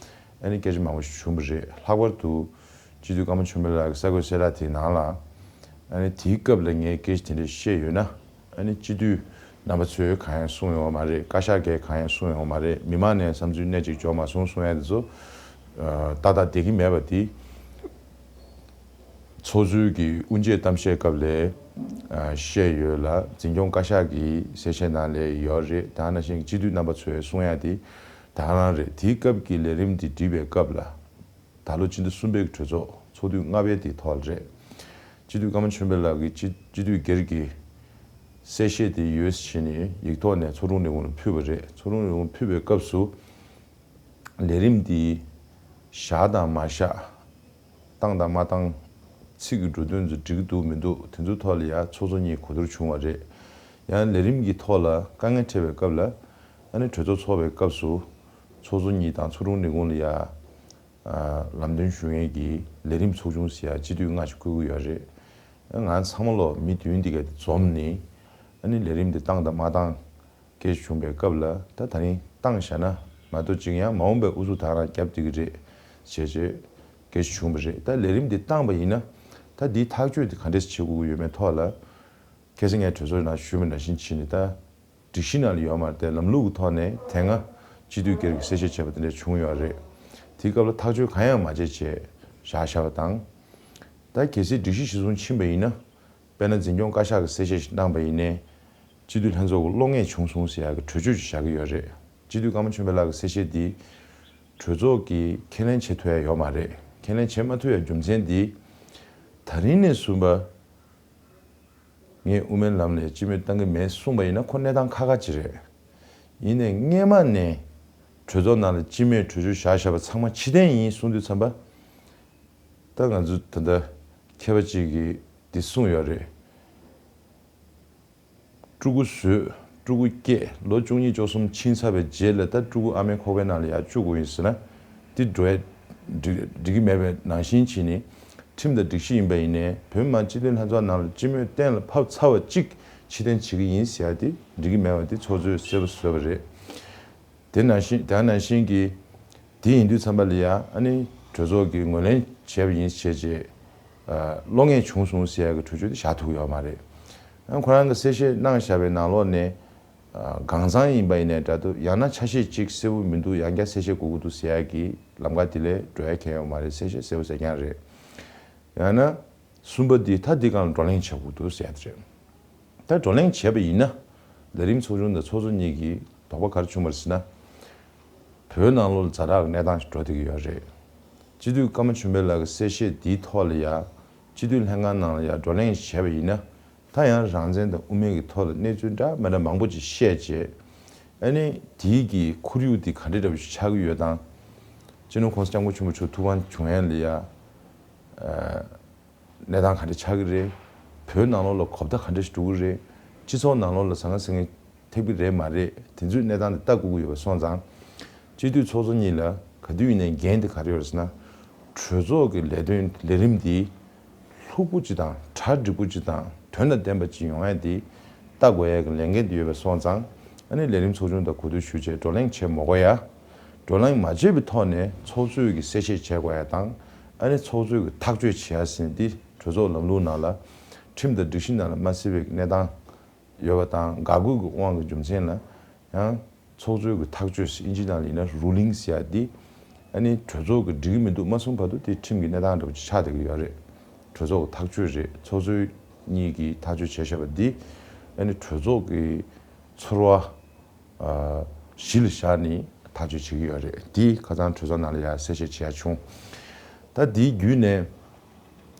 ཨ་ནི་སྐད་ཆ་མང་པོ་ཞིག་བྱུང་བ་རེད། ལྷག་པར་དུ་སྤྱི་འཐུས་ཀརྨ་ཆོས་འཕེལ་ལགས་ཀྱི་གསར་འགོད་གསལ་བསྒྲགས་དེའི་ནང་ལ་ཨ་ནི་དེའི་སྐབས་ལ་ངས་སྐད་ཆ་དེ་འདྲ་བཤད་ཡོད་ན། ཨ་ནི་སྤྱི་འཐུས་རྣམ་པ་ཚོས་གང་ཡང་གསུངས་ཡོད་མ་རེད། བཀའ་ཤག་གིས་གང་ཡང་གསུངས་ཡོད་མ་རེད། མི་མང་ནས་བསམ་ཚུལ་སྣེ་གཅིག་འབྱོར་མ་སོང་གསུང་ཡ་དེ་ཚོ་ཨ་ཏག་ཏག་བསྡད་ཀྱི་མེད་པ་དེ་ཚོགས་གཙོས་ཀྱི་དབུ་འབྱེད་གཏམ་བཤད་སྐབས་ལ་ཨ་བཤད་ཡོད་ལ། འཛིན་སྐྱོང་བཀའ་ཤག་གི་གསལ་བཤད་ནང་ལ་ཡོད་རེད། ད་ནང་བཞིན་སྤྱི་འཐུས་རྣམ་པ་ཚོས་གསུང་ཡ་དེ་ད་ག་རང་རེད། དེའི་སྐབས་ཀྱི་ལས་རིམ་དེ་བསྒྲིགས་པའི་སྐབས་ལ། ད་ལོ་སྤྱི་ཟླ་གསུམ་པའི་གྲོས་ཚོགས་ཚོགས་དུས་ལྔ་པའི་དེའི་ཐོག་ལ་རེད། སྤྱི་འཐུས་ཀརྨ་ཆོས་འཕེལ་ལགས་ཀྱིས་སྤྱི་སྤྱི་འཐུས་སྒེར་གྱི་གསལ་བཤད་དེ་ཡོད་ཟེར་ནས་ཡིག་ཐོག་ནས་ཚོགས་དྲུང་ལས་ཁུངས་ལ་ཕུལ་བ་རེད། ཚོགས་དྲུང་ལས་ཁུངས་ཕུལ་བའི་སྐབས་སུ་ལས་རིམ་འདི་བཞག་དང་མ་བཞག་བཏང་དང་མ་བཏང་། ཚིག་གི་འགྲོ་དོན་ཚོ་འགྲིག་གི་འདུག་མི་འདུག་དེ་ཚོའི་ཐོག་ལ་ཡང་ཚོགས་གཙོ་གཉིས་གོ་བསྡུར་བྱུང་བ་རེད། ཡང་ལས་རིམ་གྱི་ཐོག་ལ་དཀའ་ངལ་འཕྲད་པའི་སྐབས་ལ་ཨ་ནི་གྲོས་ཚོགས་ཚོགས་པའི་སྐབས་སུ་ཚོགས་གཙོ་གཉིས་དང་ཚོགས་དྲུང་ལས་ཁུངས་ལ་ཡང་ལམ་སྟོན་ཞུ་མཁན་གྱི་ལས་རིམ་ཚོགས་ཆུང་ཟེར་ཡ་སྤྱི་འཐུས་ལྔ་ཞིག་བསྐོ་གི་ཡོད་རེད། ང་ཚང་མ་ལོ་མི་བདུན་འདི་ག་དེ་འཛོམས་ནས་ཨ་ནི་ལས་རིམ་འདི་བཏང་དང་མ་བཏང་སྐད་ཆ་བྱུང་བའི་སྐབས་ལ། ད་ད་རིང་བཏང་བཞག་ན་མ་གཏོགས་ཅིག་ཡང་མ་འོངས་པའི་ཨུ་ཚུགས་ད་རང་རྒྱབ་བསྡད་ཀྱི་རེད་ཟེར་བྱས་སྐད་ཆ་བྱུང་བ་རེད། ད་ལས་རིམ་འདི་བཏང་པ་ཡིན་ན་ད་འདིའི་ཐག་གཅོད་འདི་ག་འདྲས་བྱེད་དགོས་ཀྱི་ཡོད་མེད་ཐོག་ལ་ཁ་སང་ངས་གྲོས་ཚོགས་ནང་ཞུས་པ་ནང་བཞིན་བྱས་ནས་ད། སྒྲིག་གཞི་ནང་ལ་ཡོད་མ་རེད་དེ། ལམ་ལུགས་ཀྱི་ཐོག་ནས་དེ་སྔ་སྤྱི་འཐུས་སྒེར་གྱི་གསལ་བཤད་བྱས་པ་དེ་འདྲ་བྱུང་ཡོད་རེད། དེའི་སྐབས་ལ་ཐག་གཅོད་གང་ཡང་མ་བྱས་བྱས་བཞག་བཞག་པ་དང་། ད་གལ་སྲིད་སྒྲིག་གཞི་གཞིར་བཟུང་ཕྱིན་པ་ཡིན་ན། དཔེར་ན་འཛིན་སྐྱོང་བཀའ་ཤག་གིས་གསལ་བཤད་ཞིག་གནང་པ་ཡིན་ནའི། སྤྱི་འཐུས་ལྷན་ཚོགས་ཀྱི་གློག་བརྙན་བྱུང་སོང་ཟེར་ཡག་གི་གྲོས་ཆོད་ཅིག་བཞག་གི་ཡོད་རེད། སྤྱི་འཐུས་ཀརྨ་ཆོས་འཕེལ་ལགས་ཀྱི་གསལ་བཤད་འདི་གྲོས་ཚོགས་ཀྱིས་ཁས་ལེན་བྱེད་ཐུབ་ཡ་ཡོད་མ་རེད། ཁས་ལེན་བྱེད་མ་ཐུབ་ཡ་རྒྱུ་མཚན་འདི། ད་རིང་ནས་བཟུང་པ། ངས་དབུ་མའི་ལམ་ལ་སྤྱི་མོས་བཏང་གི་མེད་གསུངས་པ་ཡིན་ན་ཁོ་གནས་སྟངས་ཁག་ཁག་ཅིག་རེད། ཡིན་ནའི་སྔས་མ་ནས་གྲོས་ཚོགས་ནང་ལ་སྤྱི་མོས་གྲོས་ཆོད་བཞག་བཞག་པ་ཚང་མ་ཕྱིར་འཐེན་ཡིན་གསུངས་དུས་ཙམ་པ། ད་ང་ཚོ་ད་ལྟ་མཁས་པ་ཅིག་གིས་འདི་གསུངས་ཡོད་རེད། ཕྲུ་གུ་བཟོས། ཕྲུ་གུ་སྐྱེས། ལོ་བཅུ་གཉིས་བཅུ་གསུམ་ཕྱིན་ཚར་བའི་རྗེས་ལ་ད་ཕྲུ་གུ་ཨ་མའི་ཁོག་པའི་ནང་ལ་ཡར་བཅུག་དགོས་ཡིན་ཟེར་ན། འདི་འགྲོ་ཡ་འགྲིག་འགྲིག་གི་མེད་པའི་ནང་བཞིན་བྱས་ནས། ཁྲིམས་དང་སྒྲིག་གཞི་ཡིན་པ་ཡིན་ནའི་བོད་མི་མང་སྤྱི་འཐུས་ལྷན་ཚོགས་ནང་ལ་སྤྱི་མོས་གཏན་ལ་ཕབ་ཚར་བ་གཅིག་ཕྱིར་འཐེན་བྱེད་ཀྱི་ཡིན་ཟེར་ཡ་དེ་འགྲིག་གི་མེད་པ་དེ་ཚོགས་གཙོས་གསལ་པོ་བཟོས་པ་རེད། དེ་ནང་བཞིན་དེ་ནང་བཞིན་གྱི་དེ་ཡིན་དུས་ཙམ་པ་ལ་ཡ་ཨ་ནི་གྲོས་ཚོགས་ཀྱིས་ངོས་ལེན་བྱས་པ་ཡིན་བྱས་རྗེས། གློག་བརྙན་བྱུང་སོང་ཟེར་ཡ་གི་གྲོས་ཆོད་དེ་བཞག་ཐུབ་ཡོད་མ་རེད། ཨ་ཁོ་རང་གི་གསལ་བཤད་གནང་བཞག་པའི་ནང་ལོགས་ནས། གང་ཚང་ཡིན་པ་ཡིན་ནའི་འདྲ་འདུག་ཡང་ན་ཆ་ཤས་གཅིག་གསལ་པོ་མི་འདུག་ཡང་བསྐྱར་གསལ་བཤད་དགོས་ཀྱི་འདུག་ཟེར་ཡ་གི་ལམ་ཁ་དེ་ལས་འགྲོ་ཡ་གང་ཡོད་མ་རེད། གསལ་བཤད་གསལ་པོ་གསལ་རྐྱང་རེད། ཡང་ན། གསུམ་པ་འདི་ད་འདི་སྒང་ལ་བགྲོ་གླེང་བྱེད་དགོས་འདུག་ཟེར་ཡ་དེ་རེད། ད་བགྲོ་གླེང་བྱས་པ་ཡིན་ན། ལས་རིམ་ཚོགས་ཆུང་དང་ཚོགས་གཙོ་གཉིས་ཀྱིས་དོགས་པ་ག་རེ་བྱུང་བ་རེད་ཟེར་ན། བོད་ནང་ལོགས་ལ་ཛ་དྲག་གི་གནས་སྟངས་ཤིག་འགྲོ་བསྡད་ཀྱི་ཡོད་རེད། སྤྱི་འཐུས་ཀརྨ་ཆོས་འཕེལ་ལགས་ཀྱི་གསལ་བཤད་འདིའི་ཐོག་ལ་ཡ། སྤྱི་འཐུས་ལྷན་ཁང་ནང་ལ་ཡང་བགྲོ་གླེང་བྱས་པ་ཡིན་ན། ད་ཡང་རང་བཙན་དང་དབུ་མའི་གི་ཐོག་ལ་གནས་ཚུལ་འདྲ་མི་འདྲ་མང་པོ་ཅིག་བཤད་རྗེས། ཨ་ནི་དེའི་གི་ཁོར་ཡུག་དེ་ག་འདྲ་འདྲ་པོ་ཞིག་ཆགས་ཀྱི་ཡོད་དང་། སྤྱི་ནོར་༸གོང་ས་༸སྐྱབས་མགོན་ཆེན་པོ་མཆོག་ཐུགས་ཕམ་བྱུང་ཡ་ལ་ཡ། ཨ། གནས་སྟངས་ག་འདྲ་ཆགས་ཀྱི་རེད། བོད་ནང་ལོགས་ལ་གོ་བརྡ་ག་འདྲ་ཞིག་འགྲོ་གི་རེད། སྤྱི་ཚོགས་ནང་ལོགས་ལ་ཟང་ངེ་ཟིང་ངེ་ཐེབས་ཀྱི་རེད་མ་རེད། དེ་ཚོའི་གནས་སྟངས་དེ་ལྟ་དགོས་ཀྱི་ཡོད་པ་སོང་ཙང་། སྤྱི་འཐུས་ཚོགས་གཙོ་གཉིས་ལ་ག་དུས་ཡིན་ནའི་འགན་དེ་ག་རེ་ཡོད་རེད་ཟེར་ན། གྲོས་ཚོགས་ཀྱི་ལས་དོན་ལས་རིམ་འདི་ལྷུག་པོ་ཅིག་དང་གྲ་འགྲིག་པོ་ཅིག་དང་དོན་དང་ལྡན་པ་ཅིག་ཡོང་ཡ་དེ་ལྟ་དགོས་ཡ་གི་ལས་འགན་དེ་ཡོད་པ་སོང་ཙང་། ཨ་ནི་ལས་རིམ་ཚོགས་ཆུང་དང་གོ་བསྡུར་ཞུས་བྱས་བགྲོ་གླེང་བྱེད་མ་དགོས་ཡ། བགྲོ་གླེང་མ་བྱས་པའི་ཐོག་ནས་ཚོགས་གཙོས་ཀྱི་གསལ་བཤད་བྱེད་དགོས་ཡ་དང་། ཨ་ནི་ཚོགས་གཙོས་ཀྱི་ཐག་གཅོད་བྱེད་ཡ་ཟེར་འདི་གྲོས་ཚོགས་ལམ་ལུགས་ནང་ལ་ཁྲིམས་དང་སྒྲིག་གཞི་ནང་ལ་མ་གསལ་བའི་གནས་སྟངས་ཡོད་པ་དང་། འགལ་འཁུར་གྱི་དབང་གི་རྒྱུ་མཚན་ལ་ཡང་ཚོགས་གཙོའི་གི་ཐག་གཅོད་ཟེར་ཨིན་ཇི་ནང་ལ་ཡིན་ན་ruling ཟེར་ཡ་འདི། ཨ་ནི་གྲོས་ཚོགས་ཀྱི་འགྲིག་གི་མི་འདུག་མ་གསུངས་བར་དུ་དེ་ཁྲིམས་ཀྱི་གནས་སྟངས་འདྲ་པོ་ཅིག་ཆགས་བསྡད་ཀྱི་ཡོད་རེད། གྲོས་ཚོགས་ཀྱི་ཐག་གཅོད་རེད། ཚོགས་གཙོ་གཉིས་ཀྱིས་ཐག་གཅོད་བྱས་བཞག་པ་འདི། ཨ་ནི་གྲོས་ཚོགས་ཀྱི་ཚོར་བ། ཨ། གཞི་ལ་བཞག་ནས་ཐག་གཅོད་བྱེད་ཀྱི་ཡོད་རེད། འདི་ཁ་སང་གྲོས་ཚོགས་ནང་ལ་ཡང་གསལ་བཤད་བྱས་བྱུང་། ད་འདིའི་བརྒྱུད་ནས་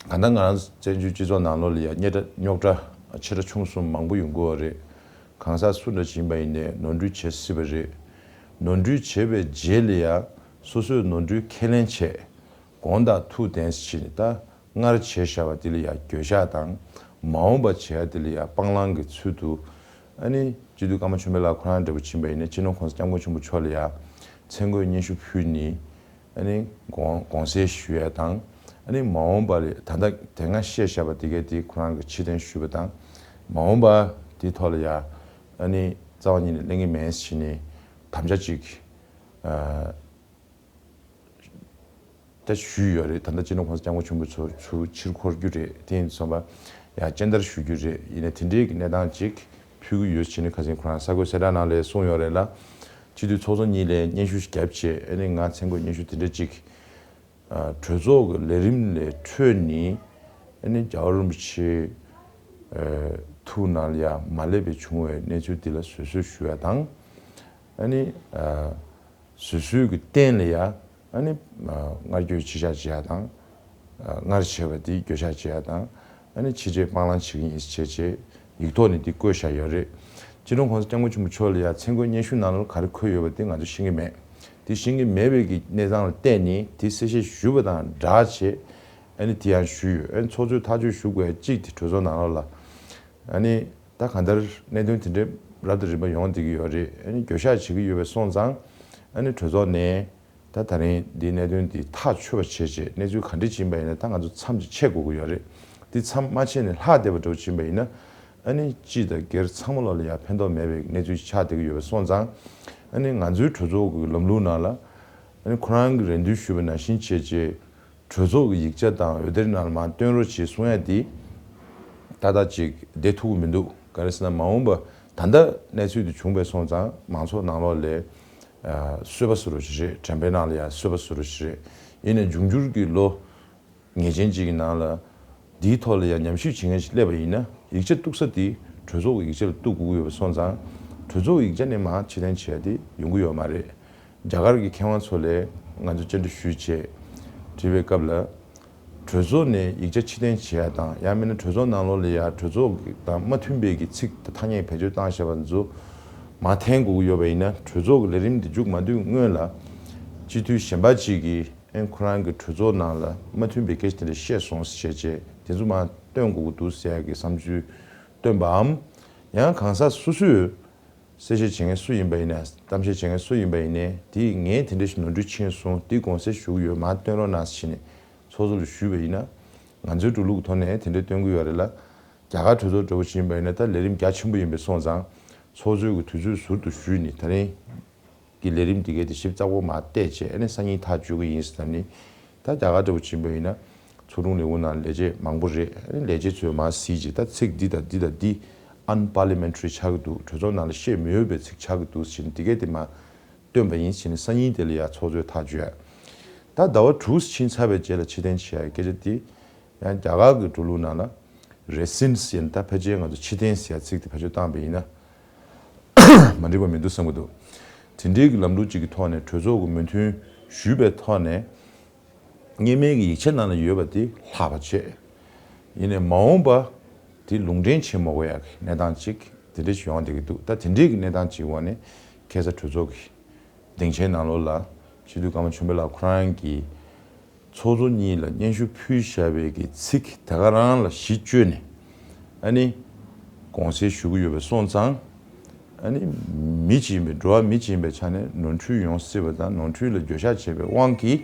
གང་ལྟར་ང་རང་བཙན་བྱོལ་སྤྱི་ཚོགས་ནང་ལོགས་ལ་ཡང་རྙོག་དྲ་རྙོག་དྲ་ཆེ་ཕྲ་ཆུང་གསུམ་མང་པོ་ཡོང་གི་ཡོད་རེད། གང་ཟག་སུ་འདྲ་ཞིག་ཡིན་པ་ཡིན་ནའི་ནོར་འཁྲུལ་བྱེད་སྲིད་པ་རེད། ནོར་འཁྲུལ་བྱས་པའི་རྗེས་ལ་ཡང་སོ་སོས་ནོར་འཁྲུལ་ཁས་ལེན་བྱས། དགོངས་དག་ཐུགས་བདེན་ཟེར་བྱས་ནས་ད་སྔར་བྱས་བཞག་པ་དེ་ལ་ཡང་འགྱོད་བཤགས་དང་། མ་འོངས་པ་བྱེད་ཡ་དེ་ལ་ཡང་སྤང་བླང་གི་ཚུལ་དུ། ཨ་ནི་སྤྱི་འཐུས་ཀརྨ་ཆོས་འཕེལ་ལགས་ཁོ་རང་འདྲ་པོ་ཕྱིན་པ་ཡིན་ན་སྤྱི་ནོར་༸གོང་ས་༸སྐྱབས་མགོན་ཆེན་པོ་མཆོག་ལ་ཡང་མཚན་བཀོད་སྙན་ཞུ་ཕུལ་ནས། ཨ་ནི་དགོངས་དགོངས་སེལ་ཞུ་ཡ་དང་། ཨ་ནི་མ་འོངས་པ་ལ་ད་ལྟ་དེ་སྔ་བཤད་བཞག་པ་དེ་གའི་དེ་ཁོ་རང་གི་ཕྱིར་འཐེན་ཞུས་པ་དང་། མ་འོངས་པ་དེའི་ཐོག་ལ་ཡང་ཨ་ནི་རྩ་བ་ཉིད་ནས་གླེང་གི་མེད་ཟེར་ནས་དམ་བཅའ་ཅིག་ཨ། ད་ཞུས་ཡོད་རེད། ད་ལྟ་སྤྱི་ནོར་༸གོང་ས་༸སྐྱབས་མགོན་ཆེན་པོ་མཆོག་ཚུར་ཕྱིར་འཁོར་རྒྱུ་རེད། དེ་ཡིན་དུས་ཙམ་པ་ཡང་སྤྱན་བསྟར་ཞུ་རྒྱུ་རེད། ཡིན་ནའི་དེ་འདྲའི་གི་གནས་སྟངས་ཅིག་ཕུལ་གྱི་ཡོད་ཟེར་ནས་ཁ་སང་ཁོ་རང་གསར་འགོད་གསལ་བསྒྲགས་ནང་ལ་གསུངས་ཡོད་རེད་ལ། སྤྱི་འཐུས་ཚོགས་གཙོ་གཉིས་ལ་སྙན་ཞུ་ཞིག་བརྒྱབ་བྱས། ཨ་ནི་ང་མཚན་བཀོད་སྙན་ཞུ་དེ་འདྲ་ཅིག་ཨ། གྲོས་ཚོགས་ཀྱི་ལས་རིམ་ལས་འཕྲོས་ནས། ཨ་ནི་རྒྱལ་བ་རིན་པོ་ཆེ་ཨ། ཐུགས་ནང་ལ་ཡང་མ་སླེབས་པའི་བྱུང་བའི་གནས་ཚུལ་འདི་ལ་བཟོད་གསོལ་ཞུ་ཡ་དང་། ཨ་ནི་ཨ། བཟོད་གསོལ་གྱི་རྟེན་ལ་ཡང་ཨ་ནི་ཨ། སྔར་འགྱོད་ཕྱིར་བཤགས་བྱེད་ཡ་དང་། ཨ། སྔར་བྱས་པ་དེ་འགྱོད་བཤགས་བྱེད་ཡ་དང་། ཨ་ནི་ཕྱི་རྒྱལ་སྤང་བླང་བྱེད་ཀྱི་ཡིན་ཟེར་བྱས་བྱས་ཡིག་ཐོག་ནས་འདི་བཀོད་བཞག་ཡོད་རེད། སྤྱི་ནོར་༸གོང་ས་༸སྐྱབས་མགོན་ཆེན་པོ་མཆོག་ལ་ཡང་མཚན་བཀོད་སྙན་ཞུ་ནང་ལ་ག་རེ་འཁོད་ཡོད་པ་དེ་ང་ཚོ་ཤེས་ཀྱི་མེད། དེ་ཤེས་ཀྱི་མེད་པའི་གི་གནས་སྟངས་ལ་བལྟས་ནས་དེ་གསལ་བཤད་ཞུས་པ་དང་སྦྲགས་བྱས། ཨ་ནི་དེ་ཡང་ཞུས་ཡོད། ཨ་ནི་ཚོགས་གཙོས་ཐག་གཅོད་ཞུ་དགོས་ཡ་གཅིག་དེ་གྲོས་ཚོགས་ནང་ལོགས་ལ། ཨ་ནི་ད་གང་ལྟར་གནད་དོན་དེ་འདྲའི་རབ་དང་རིམ་པ་ཡོང་བསྡད་ཀྱི་ཡོད་རེད། ཨ་ནི་འགྱོད་བཤགས་བྱེད་ཀྱི་ཡོད་པ་སོང་ཙང་། ཨ་ནི་གྲོས་ཚོགས་ནས། ད་ད་རིང་འདིའི་གནད་དོན་འདི་ཐག་ཆོད་པ་བྱས་རྗེས་གནས་ཚུལ་ག་འདྲ་ཅིག་ཡིན་པ་ཡིན་ན་ད་ང་ཚོ་མཚམས་ཅིག་ཆད་དགོས་ཀྱི་ཡོད་རེད། འདི་མཚམས་མ་ཆད་ནས་ལྷག་བསྡད་པ་འདྲ་པོ་ཅིག་ཡིན་པ་ཡིན་ན། ཨ་ནི་སྤྱི་དང་སྒེར་ཚང་མ་ལོག་ལ་ཡང་ཕན་ཐོགས་མེད་པའི་གནས་ཚུལ་ཅིག་ཆགས་བསྡད་ཀྱི་ཡོད་པ་སོང་ཙང་། ཨ་ནི་ང་ཚོའི་གྲོས་ཚོགས་ཀྱི་ལམ་ལུགས་ནང་ལ། ཨ་ནི་ཁོ་རང་གིས་རེ་འདུན་ཞུས་པ་ནང་བཞིན་བྱས་རྗེས། གྲོས་ཚོགས་ཀྱི་ཡིག་ཆ་དང་འོད་སྡེར་ནང་ལ་མར་བཏོན་རོགས་བྱེད་གསུང་ཡ་འདི། ཏག་ཏག་ཅིག་བསྡད་ཐུབ་ཀྱི་མི་འདུག་ག་རེ་ཟེར་ན་མ་འོངས་པ་ད་ལྟ་གནས་ཚུལ་འདི་བྱུང་བས་སོང་ཙང་མང་ཚོགས་ནང་ལོགས་ལ། ཨ། གསོད་པ་བཟོ་འདྲ་ཅིག་རེད། དྲན་པའི་ནང་ལ་ཡང་གསོད་པ་བཟོ་འདྲ་ཅིག་རེད། ཡིན་ནའི་འབྱུང་འགྱུར་གྱི་ལོ་ངེས་ཅན་ཅིག་གི་ནང་ལ། འདིའི་ཐོག་ལ་ཡང་ཉམས་ཞིབ་བྱེད་མཁན་ཞིག་སླེབས་པ་ཡིན་ན་ཡིག་ཆ་གཏུག་ས་དེ་གྲོས་ཚོགས་ཀྱི་ཡིག་ཆ་ལ་གཏུག་དགོས་ཀྱི་ཡོད་པ་སོང་ཙང་། གྲོས་ཚོགས་ཀྱི་ཡིག་ཆ་ནས་མར་ཕྱིར་འཐེན་བྱས་ཏེ་ཡོང་གི་ཡོད་མ་རེད། རྒྱ་གར་གྱི་མཁས་དབང་ཚོ་ལ་ང་ཚོ་བཅར་འདྲི་ཞུས་བྱས་དྲིས་པའི་སྐབས་ལ། གྲོས་ཚོགས་ནས་ཡིག་ཆ་ཕྱིར་འཐེན་བྱེད་ཡ་དང་། ཡང་མིན་ན་གྲོས་ཚོགས་ནང་ལོགས་ལ་ཡ་གྲོས་ཚོགས་དང་མ་མཐུན་པའི་གི་ཚིག་དང་ཐ་སྙད་བེད་སྤྱོད་བཏང་བཞག་པ་ཚོ་མར་འཐེན་དགོས་ཀྱི་ཡོད་པ་ཡིན་ན། གྲོས་ཚོགས་ཀྱི་ལས་རིམ་འདི་མཇུག་མ་བསྡུས་སྔོན་ལ་སྤྱི་འཐུས་གཞན་པ་ཅིག་གིས། ཨེ། ཁོ་རང་གི་གྲོས་ཚོགས་ནང་ལ་མ་མཐུན་པའི་སྐད་ཆ་དེ་འདྲ་བཤད་སོང་ཟེར་བྱས་དེ་ཚོ་མར་བཏོན་དགོས་ཀྱི་འདུག་ཟེར་ཡ་གི་བསམ་ཚུལ་བཏོན་པའམ། ཡང་གང་ཟག་སོ་སོས་གསལ་བཤད་བྱེད་མཁན་སུ་ཡིན་པ་ཡིན་ནའི། གཏམ་བཤད་བྱེད་མཁན་སུ་ཡིན་པ་ཡིན་ནའི། དེས་ངས་དེ་འདྲ་ཞིག་ནོར་འཁྲུལ་ཕྱིན་སོང་། དེ་དགོངས་སེལ་ཞུ་གི་ཡོད། མར་བཏོན་རོགས་གནང་ཟེར་ནས་ཚོགས་གཙོ་ལ་ཞུས་པ་ཡིན་ན། ང་ཚོའི་འགྲོ་ལུགས་ཐོག་ནས་དེ་འདྲ་བཏོན་གྱི་ཡོད་རེད་ལ། རྒྱ་གར་གྲོས་ཚོགས་འདྲ་པོ་ཞིག་ཡིན་པ་ཡིན་ན་ད་ལས་རིམ་རྒྱ་ཆེན་པོ་ཡིན་པས་སོང་ཙང་། ཚོགས་གཙོའི་གི་དུས་ཚོད་ཟུར་དུ་ཞུས་ནས་ད་རིང་གི་ལས་རིམ་འདི་གའི་དེ་ཞིབ་ཚགས་པོ་མར་བལྟས་བྱས། ཨ་ནི་སང་ཉིན་ཐག་གཅོད་ཀྱི་ཡིན་ཟེར་ནས། ད་རྒྱ་གར་འདྲ་པོ་ཕྱིན་པ་ཡིན་ན་ཚོགས་དྲུང་ལས་ཁུངས་ནང་ལས་བྱེད་མང་པོ་རེད། ཨ་ནི་ལས་བྱེད་ཚོས་མར་གཟིགས་བྱས། ད་ཚིག་འདི་དང་འདི་དང་འདི་unparliamentary ཆགས་ཀྱི་འདུག་གྲོས་ཚོགས་ནང་ལ་བཤད་མི་འོས་པའི་ཚིག་ཆགས་ཀྱི་འདུག་ཟེར་ནས་འདི་གའི་དེ་མར་བཏོན་པ་ཡིན་ཟེར་ནས་སང་ཉིན་དེ་ལ་ཡ་ཚོགས་གཙོས་ཐག་གཅོད་ཡ། ད་ཟླ་བ་དྲུག་ཕྱིན་ཚར་བའི་རྗེས་ལ་ཕྱིར་འཐེན་བྱེད་ཡ་སྐད་ཆ་འདི། ཡང་རྒྱ་གར་གྱི་འགྲོ་ལུགས་ནང་ལ་rescind ཟེར་ནས། ད་ཕལ་ཆེར་ང་ཚོ་ཕྱིར་འཐེན་ཟེར་ཡ་ཚིག་དེ་བེད་སྤྱོད་བཏང་པ་ཡིན་ན། མ་འགྲིག་པ་མི་འདུག་བསམ་གྱི་འདུག་དེ་འདྲའི་གི་ལམ་ལུགས་ཅིག་གི་ཐོག་ནས་གྲོས་ཚོགས་ཀྱི་མོས་མཐུན་ཞུས་པའི་ཐོག་ནས། སྔོན་མའི་གི་ཡིག་ཆ་ནང་ལ་ཡོད་པ་དེ་ལྷག་པ་བྱས། ཡིན་ནའི་མ་འོངས་པ་དེ་ལུང་འདྲེན་བྱེད་མ་དགོས་ཡག་གི་གནས་སྟངས་ཅིག་དེ་འདྲ་ཞིག་ཡོང་བསྡད་ཀྱི་འདུག་ད་དེ་འདྲའི་གི་གནས་སྟངས་ཅིག་འོག་ནས་ཁ་སང་གྲོས་ཚོགས་ཀྱི་སྡིངས་ཆའི་ནང་ལོགས་ལ་སྤྱི་འཐུས་ཀརྨ་ཆོས་འཕེལ་ལགས་ཁོ་རང་གིས་ཚོགས་གཙོ་གཉིས་ལ་སྙན་ཞུ་ཕུལ་བཞག་པའི་གི་ཚིག་དེ་ག་རང་ལ་གཞི་བཅོལ་ནས་ཨ་ནི་དགོངས་སེལ་ཞུ་གི་ཡོད་པ་སོང་ཙང་ཨ་ནི་མི་གཅིག་ཡིན་པའི་འགྲོ་བ་མི་གཅིག་ཡིན་པའི་ཆ་ནས་ནོར་འཁྲུལ་ཡོང་སྲིད་པ་དང་ནོར་འཁྲུལ་ལ་འགྱོད་བཤགས་བྱས་པའི་དབང་གིས་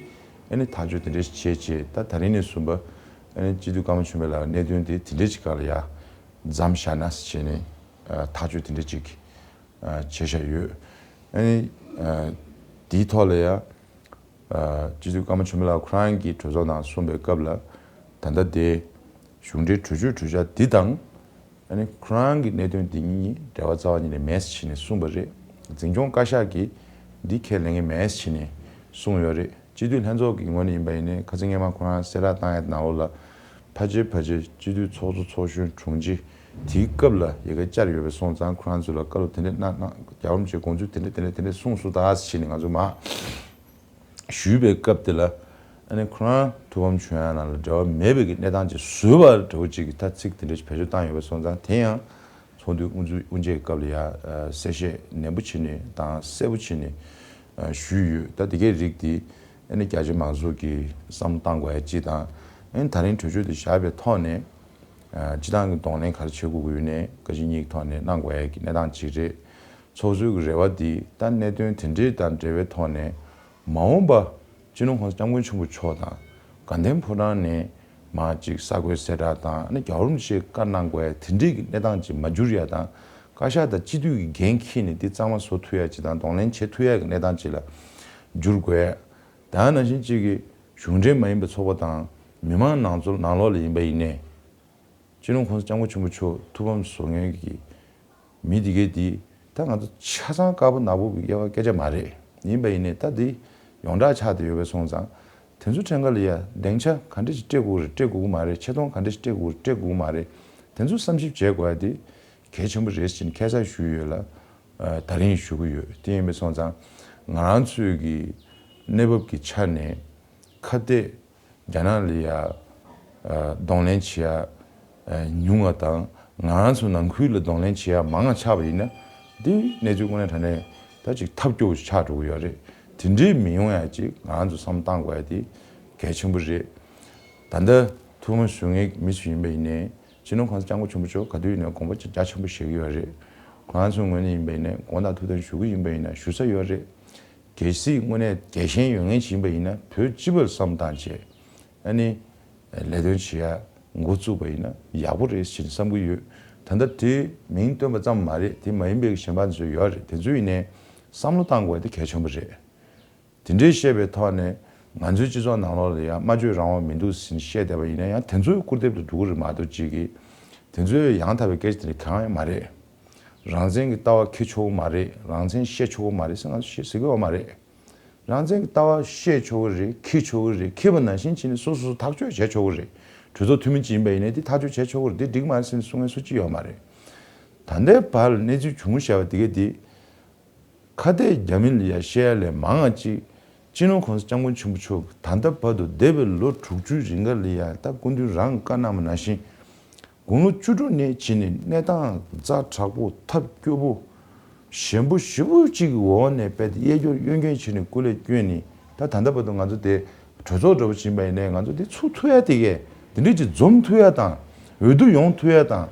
ཨ་ནི་ཐག་གཅོད་དེ་འདྲ་བྱས་རྗེས་ད་ད་རིང་ནས་བཟུང་པ་ཨ་ནི་སྤྱི་འཐུས་ཀརྨ་ཆོས་འཕེལ་ལགས་གནད་དོན་དེ་དེ་འདྲ་ཅིག་སྒང་ལ་ཡ་མཚམས་བཞག་ན་ཟེར་བྱས་ནས་ཐག་གཅོད་དེ་འདྲ་ཅིག་བྱས་བཞག་ཡོད། ཨ་ནི་དེའི་ཐོག་ལ་ཡ། སྤྱི་འཐུས་ཀརྨ་ཆོས་འཕེལ་ལགས་ཁོ་རང་གིས་གྲོས་ཚོགས་ནང་གསུངས་པའི་སྐབས་ལ་ད་ལྟ་དེ་གཞུང་འབྲེལ་གྲོས་ཆོད་གྲོས་འཆར་འདི་དང་ཨ་ནི་ཁོ་རང་གི་གནད་དོན་འདི་གཉིས་འབྲེལ་བ་རྩ་བ་ཉིད་ནས་མེད་ཟེར་ནས་གསུངས་པ་རེད། འཛིན་སྐྱོང་བཀའ་ཤག་གིས་འདི་ཁས་ལེན་གྱི་མེད་ཟེར་ནས་གསུངས་ཡོད་རེད། སྤྱི་འཐུས་ལྷན་ཚོགས་ཀྱི་ངོས་ནས་ཡིན་པ་ཡིན་ནའི་ཁ་སང་སྔོན་མ་ཁོ་རང་གསལ་བསྒྲགས་བཏང་ཡས་ནང་ལོགས་ལ་ཕལ་ཆེར་ཕལ་ཆེར་སྤྱི་འཐུས་ཚོགས་གཙོ་ཚོགས་གཞོན་དྲུང་ཆེ་དེའི་སྐབས་ལ་ཡ་གི་བཅར་ཡོད་པ་སོང་ཙང་ཁོ་རང་ཚོ་ལ་བཀའ་སློབ་དེ་འདྲ་གནང་གནང་རྒྱལ་བ་རིན་པོ་ཆེའི་དགོངས་ཚུལ་དེ་འདྲ་དེ་འདྲ་དེ་འདྲ་གསུངས་སོང་ད་ཟེར་ནས་ང་ཚོ་མ། ཞུས་པའི་སྐབས་དེ་ལ་ཨ་ནི་ཁོ་རང་ཐུགས་ཕམ་བྱུང་ཡ་ནང་ལ་འབྲེལ་བ་མེད་པའི་གི་གནས་སྟངས་ཅིག་བཟོས་པ་འདྲ་བོ་ཅིག་གི་ད་ཚིག་དེ་འདྲ་ཞིག་བེད་སྤྱོད་བཏང་ཡོད་པ་སོང་ཙང་དེ་ཡང་ཚོགས་འདུའི་དབུ་འཛུགས་དབུ་འབྱེད་སྐབས་ལ་ཡ་གསལ་བཤད་ནན་པོ་བྱས་ནས་དང་གསལ་པོ་བྱས་ནས་ཞུས་ཡོད། ད་དེ་གའི་རིགས་དེ་ཨ་ནི་རྒྱ་ཆེ་མང་ཚོགས་ཀྱིས་བསམ་བློ་བཏང་དགོས་ཡ་ཅིག་དང་ཨ་ནི་ད་རིང་གྲོས་ཆོད་དེ་བཞག་པའི་ཐོག་ནས། སྤྱི་བཏང་གི་གདོང་ལེན་ག་རེ་བྱེད་དགོས་ཀྱི་ཡོད་ནའི་བཀའ་སྤྱི་གཉིས་ཀྱི་ཐོག་ནས་གནང་དགོས་ཡ་གི་གནས་སྟངས་ཅིག་རེད། ཚོགས་གཙོའི་གི་རེ་བ་འདི་ད་གནད་དོན་དེ་འདྲའི་དང་འབྲེལ་བའི་ཐོག་ནས་མ་འོངས་པ་སྤྱི་ནོར་༸གོང་ས་༸སྐྱབས་མགོན་ཆེན་པོ་མཆོག་དང་དགའ་ལྡན་ཕོ་བྲང་ནས་མ་ཅིག་གསར་འགོད་གསལ་བསྒྲགས་དང་ཨ་ནི་རྒྱལ་བ་རིན་པོ་ཆེས་བཀའ་གནང་དགོས་ཡ་དེ་འདྲའི་གི་གནས་སྟངས་ཅིག་མ་འགྱུར་ཡ་དང་བཀའ་ཤག་དང་སྤྱི་འཐུས་ཀྱི་འགན་འཁྱེར་ནས་འདི་གཙང་མ་བཟོ་ཐུབ་ཡ་ཅིག་དང་གདོང་ལེན་བྱེད་ཐུབ་ཡ་གི་གནས་སྟངས་ཅིག་ལ་འགྱུར་དགོས་ཡ། ད་ནང་བཞིན་གཅིག་གི་གཞུང་འབྲེལ་མ་ཡིན་པའི་ཚོགས་པ་དང་མི་མང་ནང་ཚོ་ནང་ལོགས་ལ་ཡིན་པ་ཡིན་ནའི། སྤྱི་ནོར་༸གོང་ས་༸སྐྱབས་མགོན་ཆེན་པོ་མཆོག་ཐུགས་ཕམ་བཟོ་མཁན་གྱི་མི་འདི་གས་འདི་ད་ང་ཚོ་ཆ་ཚང་དཀར་པོ་ནག་པོ་གི་དབྱེ་བ་སྐད་ཆ་མ་རེད། ཡིན་པ་ཡིན་ནའི་ད་འདི་ཡོངས་གྲགས་ཆགས་བསྡད་ཡོད་པའི་སོང་ཙང་དེ་ཚོ་ཕྲན་ཁ་ལ་ཡ་སྡིངས་ཆ་ག་འདྲ་ཞིག་སྤྲད་དགོས་རེད་སྤྲད་དགོས་ཀྱི་མ་རེད་ཆེ་མཐོང་ག་འདྲ་ཞིག་སྤྲད་དགོས་རེད་སྤྲད་དགོས་ཀྱི་མ་རེད། དེ་ཚོ་བསམ་ཞིབ་བྱེད་དགོས་ཡ་དེ་གལ་ཆེན་པོ་རེད་ཟེར་ནས་ཁ་སང་ཞུས་ཡོད་ལ། ད་རིང་ཞུ་གི་ཡོད། དེ་ཡིན་པའི་སོང་ཙང་ང་རང་ཚོའི་གི་གནས་བབ་ཀྱི་ཆ་ནས་ཁ་གཏད་རྒྱ་ནག་ལ་ཡ་གདོང་ལེན་བྱེད་ཡ་ཉུང་བ་དང་ང་རང་ཚོ་ནང་ཁུལ་ལ་གདོང་ལེན་བྱེད་ཡ་མང་བ་ཆགས་པ་ཡིན་ན་འདི་གནས་ཚུལ་དངོས་གནས་དྲང་གནས་ད་ཅིག་ཐབས་སྐྱོ་བོ་ཞིག་ཆགས་འགྲོ་གི་ཡོད་རེད། དེ་འདྲའི་མི་ཡོང་ཡ་ཅིག་ང་རང་ཚོ་བསམ་བློ་གཏང་དགོས་ཡ་དེ་གལ་ཆེན་པོ་རེད། ད་ལྟ་ཐུགས་སྨོན་ཞུ་མཁན་མི་སུ་ཡིན་པ་ཡིན་ནའི། སྤྱི་ནོར་༸གོང་ས་༸སྐྱབས་མགོན་ཆེན་པོ་མཆོག་ག་དུས་ཡིན་ནའི་དགོངས་པ་རྒྱ་ཆེན་པོ་བཞེས་ཀྱི་ཡོད་རེད། ཁོང་ཚོའི་ངོས་ནས་ཡིན་པ་ཡིན་ན་དགོངས་དག་ཐུགས་དམ་ཞུ་གི་ཡིན་པ་ཡིན་ན་ཞུ་ས་ཡོད་རེད། གལ་སྲིད་དངོས་གནས་རྒྱལ་ཞེན་ཡོད་མཁན་ཞིག་ཡིན་པ་ཡིན་ན་བོད་སྤྱི་པར་བསམ་བཏང་བྱས་ཨ་ནི་ལས་དོན་བྱེད་ཡ་འགོ་བཙུགས་པ་ཡིན་ན་ཡག་པོ་རེད་ཞེས་བསམ་གྱི་ཡོད། ད་ལྟ་དེ་མིང་བཏོན་པ་ཙམ་མ་རེད། དེ་མ་ཡིན་པའི་གཞན་པ་ཚོ་ཡོད་རེད། དེ་ཚོ་ཡིན་ནའི་བསམ་བློ་བཏང་དགོས་དེ་གལ་ཆེན་པོ་རེད། དེ་འདྲའི་བཤད་པའི་ཐོག་ནས་ང་ཚོའི་སྤྱི་ཚོགས་ནང་ལོགས་ལ་ཡང་སྨྲ་བརྗོད་རང་དབང་མི་འདུག་ཟེར་བཤད་བསྡད་པ་ཡིན་ན་ཡང་དེ་ཚོའི་སྐུར་འདེབས་ལ་འགྲོ་གི་རེད་མ་གཏོགས་ཅིག་གིས་དེ་ཚོའི་ཡང་དག་པའི་སྐད་ཆ་དེ་འདྲ་གང་ཡང་མ་རེད། རང་བཙན་གྱི་ལྟ་བ་འཁྱེར་ཆོག་གི་མ་རེད། རང་བཙན་བཤད་ཆོག་གི་མ་རེད་ཟེར་ང་ཚོ་ཞེས་ཟེར་གི་ཡོད་མ་རེད། རང་བཙན་གྱི་ལྟ་བ་བཤད་ཆོག་གི་རེད། འཁྱེར་ཆོག་གི་རེད། འཁྱེར་བ་ནང་བཞིན་བྱས་ནས་སོ་སོ་སོ་ཐག་གཅོད་བྱས་ཆོག་གི་རེད། གྲོས་ཚོགས་འཐུས་མི་ཅིག་ཡིན་པ་ཡིན་ནའི་དེ་ཐག་གཅོད་བྱས་ཆོག་གི་རེད། དེ་འགྲིག་མ་རེད་ཟེར་ནས་གསུང་མཁན་སུ་གཅིག་ཡོད་མ་རེད། ད་ལྟའི་བར་ལ་གནས་ཚུལ་བྱུང་བཞག་པ་དེ་གས་དེ། ཁ་གཏད་རྒྱ་མི་ལ་ཡ་བཤད་ཡ་ལས་མང་བ་ཅིག་སྤྱི་ནོར་༸གོང་ས་༸སྐྱབས་མགོན་ཆེན་པོ་མཆོག་གིས་ད་ལྟ་བར་དུ་འདས་པའི་ལོ་དྲུག་ཅུའི་རིང་ག་ལ་ཡ་ད་སྐུ་མདུན་རང་གིས་བཀའ་གནང་བ་ནང་བཞིན་དགུང་ལོ་བཅུ་དྲུག་ནས་བྱས་ནས་གནས་སྟངས་ཛ་དྲག་པོ་ཐབས་སྐྱོ་པོ་ཞན་པོ་ཞེ་པོ་ཅིག་གི་འོག་ནས་རྦད་དེ་གཡས་སྐྱོར་གཡོན་སྐྱོར་བྱས་ནས་སྐུ་ལས་བསྐྱོན་ནས་ད་ད་ལྟ་བར་དུ་ང་ཚོ་དེ་གྲོས་ཚོགས་འདྲ་པོ་ཅིག་ཡིན་པ་ཡིན་ནའི་ང་ཚོ་དེ་ཚུགས་ཐུབ་ཡ་དེ་གས་དེ་འདྲས་ཅིག་འཛོམས་ཐུབ་ཡ་དང་འོས་བསྡུ་ཡོང་ཐུབ་ཡ་དང་།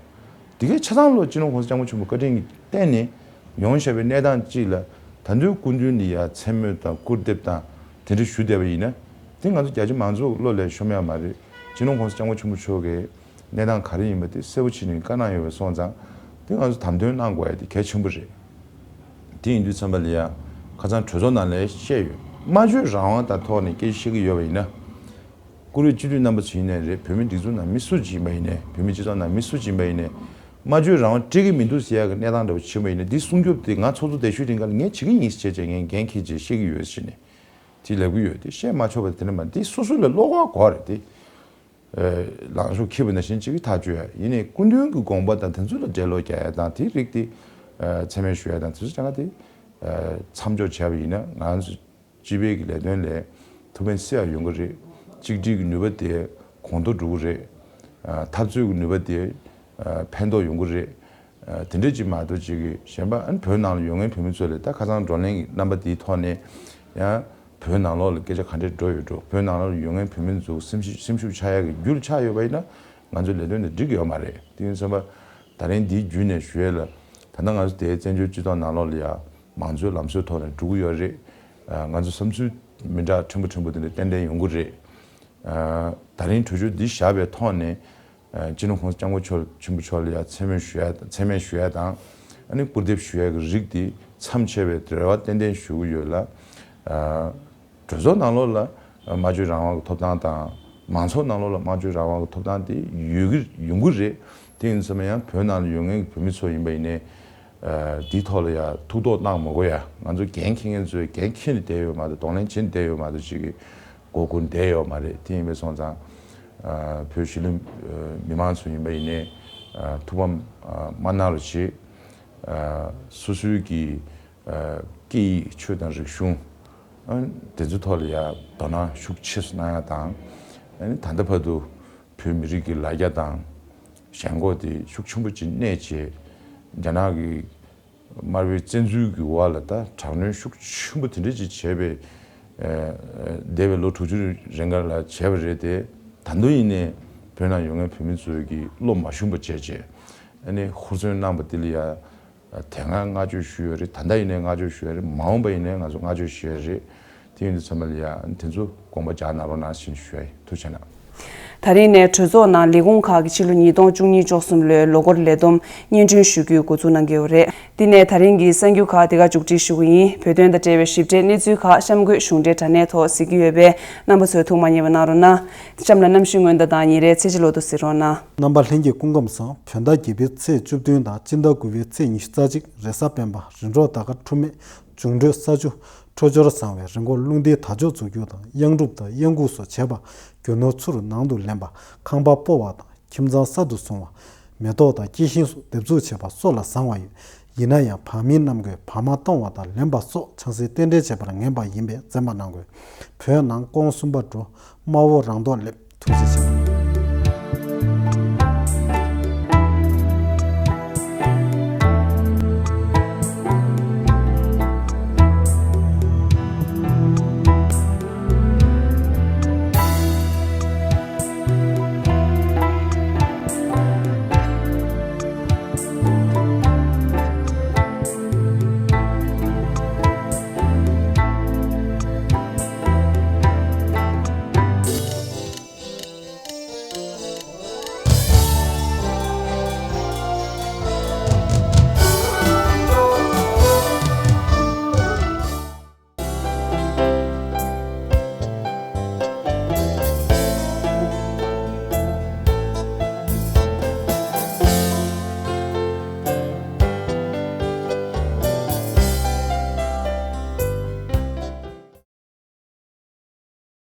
དེ་གའི་ཆ་ཚང་ལོ་སྤྱི་ནོར་༸གོང་ས་༸སྐྱབས་མགོན་ཆེན་པོ་བཀའ་དྲིན་གྱིས་བརྟེན་ནས་ཡོང་བཞག་པའི་གནས་སྟངས་གཅིག་ལ་ད་དུང་སྐུ་མདུན་ལ་ཡ་མཚན་སྨོད་དང་སྐུར་འདེབས་དང་དེ་འདྲ་ཞུ་བསྡད་པ་ཡིན་ན་དེ་ང་ཚོ་རྒྱ་ཆེ་མང་ཚོགས་བློ་ལ་ཤོང་ཡ་མ་རེད། སྤྱི་ནོར་༸གོང་ས་༸སྐྱབས་མགོན་ཆེན་པོ་མཆོག་གིས་གནས་སྟངས་ག་རེ་ཡིན་པ་དེ་གསལ་པོ་བྱས་ནས་བཀའ་གནང་ཡོད་པ་སོང་ཙང་དེ་ང་ཚོ་དམ་དོན་གནང་དགོས་ཡ་དེ་གལ་ཆེན་པོ་རེད། དེ་ཡིན་དུས་ཙམ་པ་ལ་ཡ་ཁ་སང་གྲོས་ཚོགས་ནང་ལ་བཤད་ཡོད། སྨྲ་བརྗོད་རང་དབང་དང་ཐོག་ནས་སྐད་ཆ་བཤད་ཀྱི་ཡོད་པ་ཡིན་ན། བཀུར་འོས་སྤྱི་འཐུས་རྣམ་པ་ཚོ་ཡིན་ནའི་རེད། བོད་མིའི་སྒྲིག་འཛུགས་ནང་མི་སུ་ཅིག་ཡིན་པ་ཡིན་ནའི་བོད་མིའི་སྤྱི་ཚོགས་ནང་མི་སུ་ཅིག་ཡིན་པ་ཡིན་ནའི་སྨྲ་བརྗོད་རང་དབང་སྤྲད་ཀྱི་མི་འདུག་ཟེར་ཡག་གི་གནས་སྟངས་འདྲ་བོ་ཕྱིན་པ་ཡིན་ན་འདི་སྲུང་སྐྱོབ་དེ་ང་ཚོགས་གཙོ་བདེ་ཤོས་རིང་ག་ལ་ངས་བྱེད་ཀྱི་ཡིན་ཟེར་བྱས་ངས་འགན་འཁྱེར་བྱས་བཤད་ཀྱི་ཡོད་ཟེར་ནས་དེ་ལབ་ཀྱི་ཡོད། དེ་བཤད་མ་ཆོག་པ་དེ་འདྲ་མ་འདི་སོ་སོ་ལ་བློ་ཁོག་དགོས་རེད་དེ། ལངས་ཕྱོགས་འཁྱེར་བ་ནང་བཞིན་གཅིག་གིས་ཐག་གཅོད་ཡ་ཡིན་ནའི་སྐུ་མདུན་གྱི་དགོངས་པ་དང་དེ་ཚོ་ལ་འགྲེལ་བློ་རྒྱག་ཡ་དང་དེའི་རིགས་དེ་མཚན་སྨད་ཞུ་ཡ་དང་དེ་ཚོ་ཅང་ག་དེ་མཚམས་འཇོག་བྱས་པ་ཡིན་ན་ང་ཚོ། སྤྱི་པའི་གི་ལས་དོན་ལས་ཐུགས་ཕན་གསོས་ཡ་ཡོང་གི་རེད། གཅིག་སྒྲིལ་གྱི་ནུས་པ་དེ་གོང་མཐོར་འགྲོ་གི་རེད། འཐབ་རྩོད་ཀྱི་ནུས་པ་དེ་ཕན་ཐོགས་ཡོང་གི་རེད། དེ་འདྲ་ཅིག་མ་གཏོགས་ཅིག་གི་གཞན་པ་ཨ་ནི་བོད་ནང་ལ་ཡོད་མཁན་བོད་མི་ཚོ་ལ་ད་ཁ་སང་བགྲོ་གླེང་གི་རྣམ་པ་དེའི་ཐོག་ནས་ཡང་བོད་ནང་ལོགས་ལ་སྐད་ཆ་ག་འདྲས་འགྲོ་ཡོད་འགྲོ། བོད་ནང་ལོགས་ལ་ཡོད་མཁན་བོད་མི་ཚོ་སེམས་ཤུགས་སེམས་ཤུགས་ཆག་ཡག་གི་རྒྱུ་ཆགས་ཡོད་པ་ཡིན་ན་ང་ཚོའི་ལས་དོན་དེ་འགྲིག་གི་ཡོད་མ་རེད། དེ་ཡིན་ཙང་ད་རིང་འདིའི་བརྒྱུད་ནས་ཞུ་ཡས་ལ། ད་ལྟ་ང་ཚོ་དེའི་བཙན་བྱོལ་སྤྱི་ཚོགས་ནང་ལོགས་ལ་ཡ་མང་གཙོའི་ལམ་སྲོལ་ཐོག་ནས་འགྲོ་གི་ཡོད་རེད། ང་ཚོ་བསམ་ཚུལ་མི་འདྲ་ཕྲན་བུ་ཕྲན་བུ་དེ་འདྲ་ཏན་ཏན་ཡོང་གི་རེད། ད་རིང་གྲོས་ཆོད་འདི་བཞག་པའི་ཐོག་ནས་སྤྱི་ནོར་༸གོང་ས་༸སྐྱབས་མགོན་ཆེན་པོ་མཆོག་ལ་ཡ་མཚན་སྨད་ཞུ་ཡ་མཚན་སྨད་ཞུ་ཡ་དང་ཨ་ནི་སྐུར་འདེབས་ཞུ་ཡ་གི་རིགས་འདི་མཚམས་ཆད་པའི་རེ་བ་ཏན་ཏན་ཞུ་གི་ཡོད་ལ། གྲོས་ཚོགས་ནང་ལོགས་ལ་སྨྲ་བརྗོད་རང་དབང་གི་ཐོབ་ཐང་དང་མང་ཚོགས་ནང་ལོགས་ལ་སྨྲ་བརྗོད་རང་དབང་གི་ཐོབ་ཐང་དེ་ཡོད་ཀྱི་ཡོང་གི་རེད། དེ་ཡིན་ཙང་ཡང་བོད་ནང་ལ་ཡོད་མཁན་གྱི་བོད་མི་ཚོ་ཡིན་པ་ཡིན་ནའི་དེའི་ཐོག་ལ་ཡང་ཐུགས་དོགས་གནང་མ་དགོས་ཡ། ང་ཚོ་འགན་འཁྱེར་མཁན་ཚོས་འགན་འཁྱེར་ནས་བསྡད་ཡོད་མ་གཏོགས་གདོང་ལེན་བྱེད་ནས་བསྡད་ཡོད་མ་གཏོགས་ཅིག་གི་མགོ་སྒུར་བསྡད་ཡོད་མ་རེད། དེ་ཡིན་པས་སོང་ཙང་བོད་གཞིས་ལུས་མི་མང་ཚོ་ཡིན་པ་ཡིན་ནའི་ཐུགས་ཕམ་མ་གནང་རོགས་བྱེད། སོ་སོའི་གི་སྐད་ཡིག་ཆོས་དང་རིག་གཞུང་དེ་ཚོའི་ཐོག་ལ་ཡ་དོ་སྣང་ཤུགས་ཆེ་ཙམ་གནང་ཡ་དང་། ད་ལྟ་བར་དུ་བོད་མི་རིགས་ཀྱི་ལ་རྒྱ་དང་ཞེན་ཁོག་དེ་ཤུགས་ཆེན་པོ་ཅིག་གནས་བྱས། རྒྱ་ནག་གི་དམར་པོའི་བཙན་འཛུལ་གྱི་འོག་ལ་ད་དྲག་གནོན་ཤུགས་ཆེན་པོ་དེ་འདྲ་ཅིག་བྱས་པའི་འདས་པའི་ལོ་དྲུག་ཅུ་རིང་ག་ལ་བྱས་པ་རེད་དེ། ད་དུང་ཡིན་ནའི་བོད་ནང་ཡོད་མཁན་བོད་མི་ཚོས་ཀྱི་བློ་མ་ཞུམ་པ་བྱས་བྱས་ཨ་ནི་ཧུར་བརྩོན་གནང་པ་དེ་ལ་ཡ། དེ་སྔ་བསྔགས་བརྗོད་ཞུས་ཡོད་རེད། ད་ལྟ་ཡིན་ནའི་བསྔགས་བརྗོད་ཞུས་ཡོད་རེད། མ་འོངས་པ་ཡིན་ནའི་ང་ཚོ་བསྔགས་བརྗོད་ཞུས་ཡོད་རེད། དེ་ཡིན་དུས་ཚང་མ་ལ་ཡ་དེ་ཚོ་དགོངས་པ་འཇགས་གནང་རོགས་གནང་ཞེས་ཞུ་ཡ་ཡིན། ཐུགས་རྗེ་གནང་། ད་རིང་ནས་གྲོས་ཚོགས་ནང་ལས་ཁུངས་ཁག་གི་ཕྱི་ལོ་ཉིས་སྟོང་བཅུ་གཉིས་བཅུ་གསུམ་ལོའི་ལོ་འཁོར་ལས་བསྡོམས་སྙན་སྒྲོན་ཞུ་རྒྱུའི་འགོ་འཛུགས་གནང་གི་ཡོད་རེད། འདི་ནས་ད་རིང་གི་གསར་འགྱུར་ཁག་འདི་ག་མཇུག་སྒྲིལ་ཞུ་གི་ཡིན། བོད་དོན་དང་འབྲེལ་བའི་ཞིབ་ཕྲའི་གནས་ཚུལ་ཁག་གཤམ་འཁོད་གཞུང་འབྲེལ་དྲ་གནས་ཐོག་གཟིགས་ཀྱི་ཡོད་པས་རྣམ་པ་ཚོས་ཐུགས་མ་མཉེས་པ་གནང་རོགས་གནང་། གཤམ་ལ་གནམ་གཤིས་སྔོན་བརྡ་དང་ཉིན་རེའི་ཚེས་གཅིག་ལོ་ཐོ་གཟིགས་རོགས་གནང་། རྣམ་པ་ལྷན་རྒྱས་སྐུ་ཁམས་བཟང་། བོད་ཟླ་བརྒྱད་པའི་ཚེས་བཅུ་བདུན་དང་སྤྱི་ཟླ་དགུ་པའི་ཚེས་ཉི་ཤུ་རྩ་གཅིག་རེས་གཟའ་སྤེན་པ། རིམ་གྲོ་ཟླ་སྐར་འཁྲུལ་མེད། འབྱུང་འཕྲོད་ས་ཆུ། འཕྲོད་སྦྱོར་བཟང་བའི་རི་མགོ། རླུང་རྟའི་དར་ལྕོག་འཛུགས་རྒྱུ་དང་གཡང་འབྲུག་དང་གཡང་འགུགས་སོགས་བྱེད་པ། རྒྱུ་ནོར་ཚུར་ནང་དུ་ལེན་པ། ཁང་པ་སྤོ་བ་དང་ཁྱིམ་ཚང་གསར་དུ་བཟུང་བ། མེ་ཏོག་དང་སྐྱེ་ཤིང་སོགས་འདེབས་འཛུགས་བྱེད་པ་སོགས་ལ་བཟང་བ་ཡོད། ཡིན་ན་ཡང་བར་མི་རྣམས་ཀྱིས་བར་མ་གཏོང་བ་དང་ལེན་པ་སོགས་ཆང་སའི་རྟེན་འབྲེལ་བྱེད་པར་ངན་པ་ཡིན་པས་འཛེམ་པ་གནང་དགོས། བོད་ནང་ཀོང་གསུམ་པ་འགྲོ། དམར་པོ་རང་མདོག་སླེབས། ཐུགས་རྗེ་ཆེ།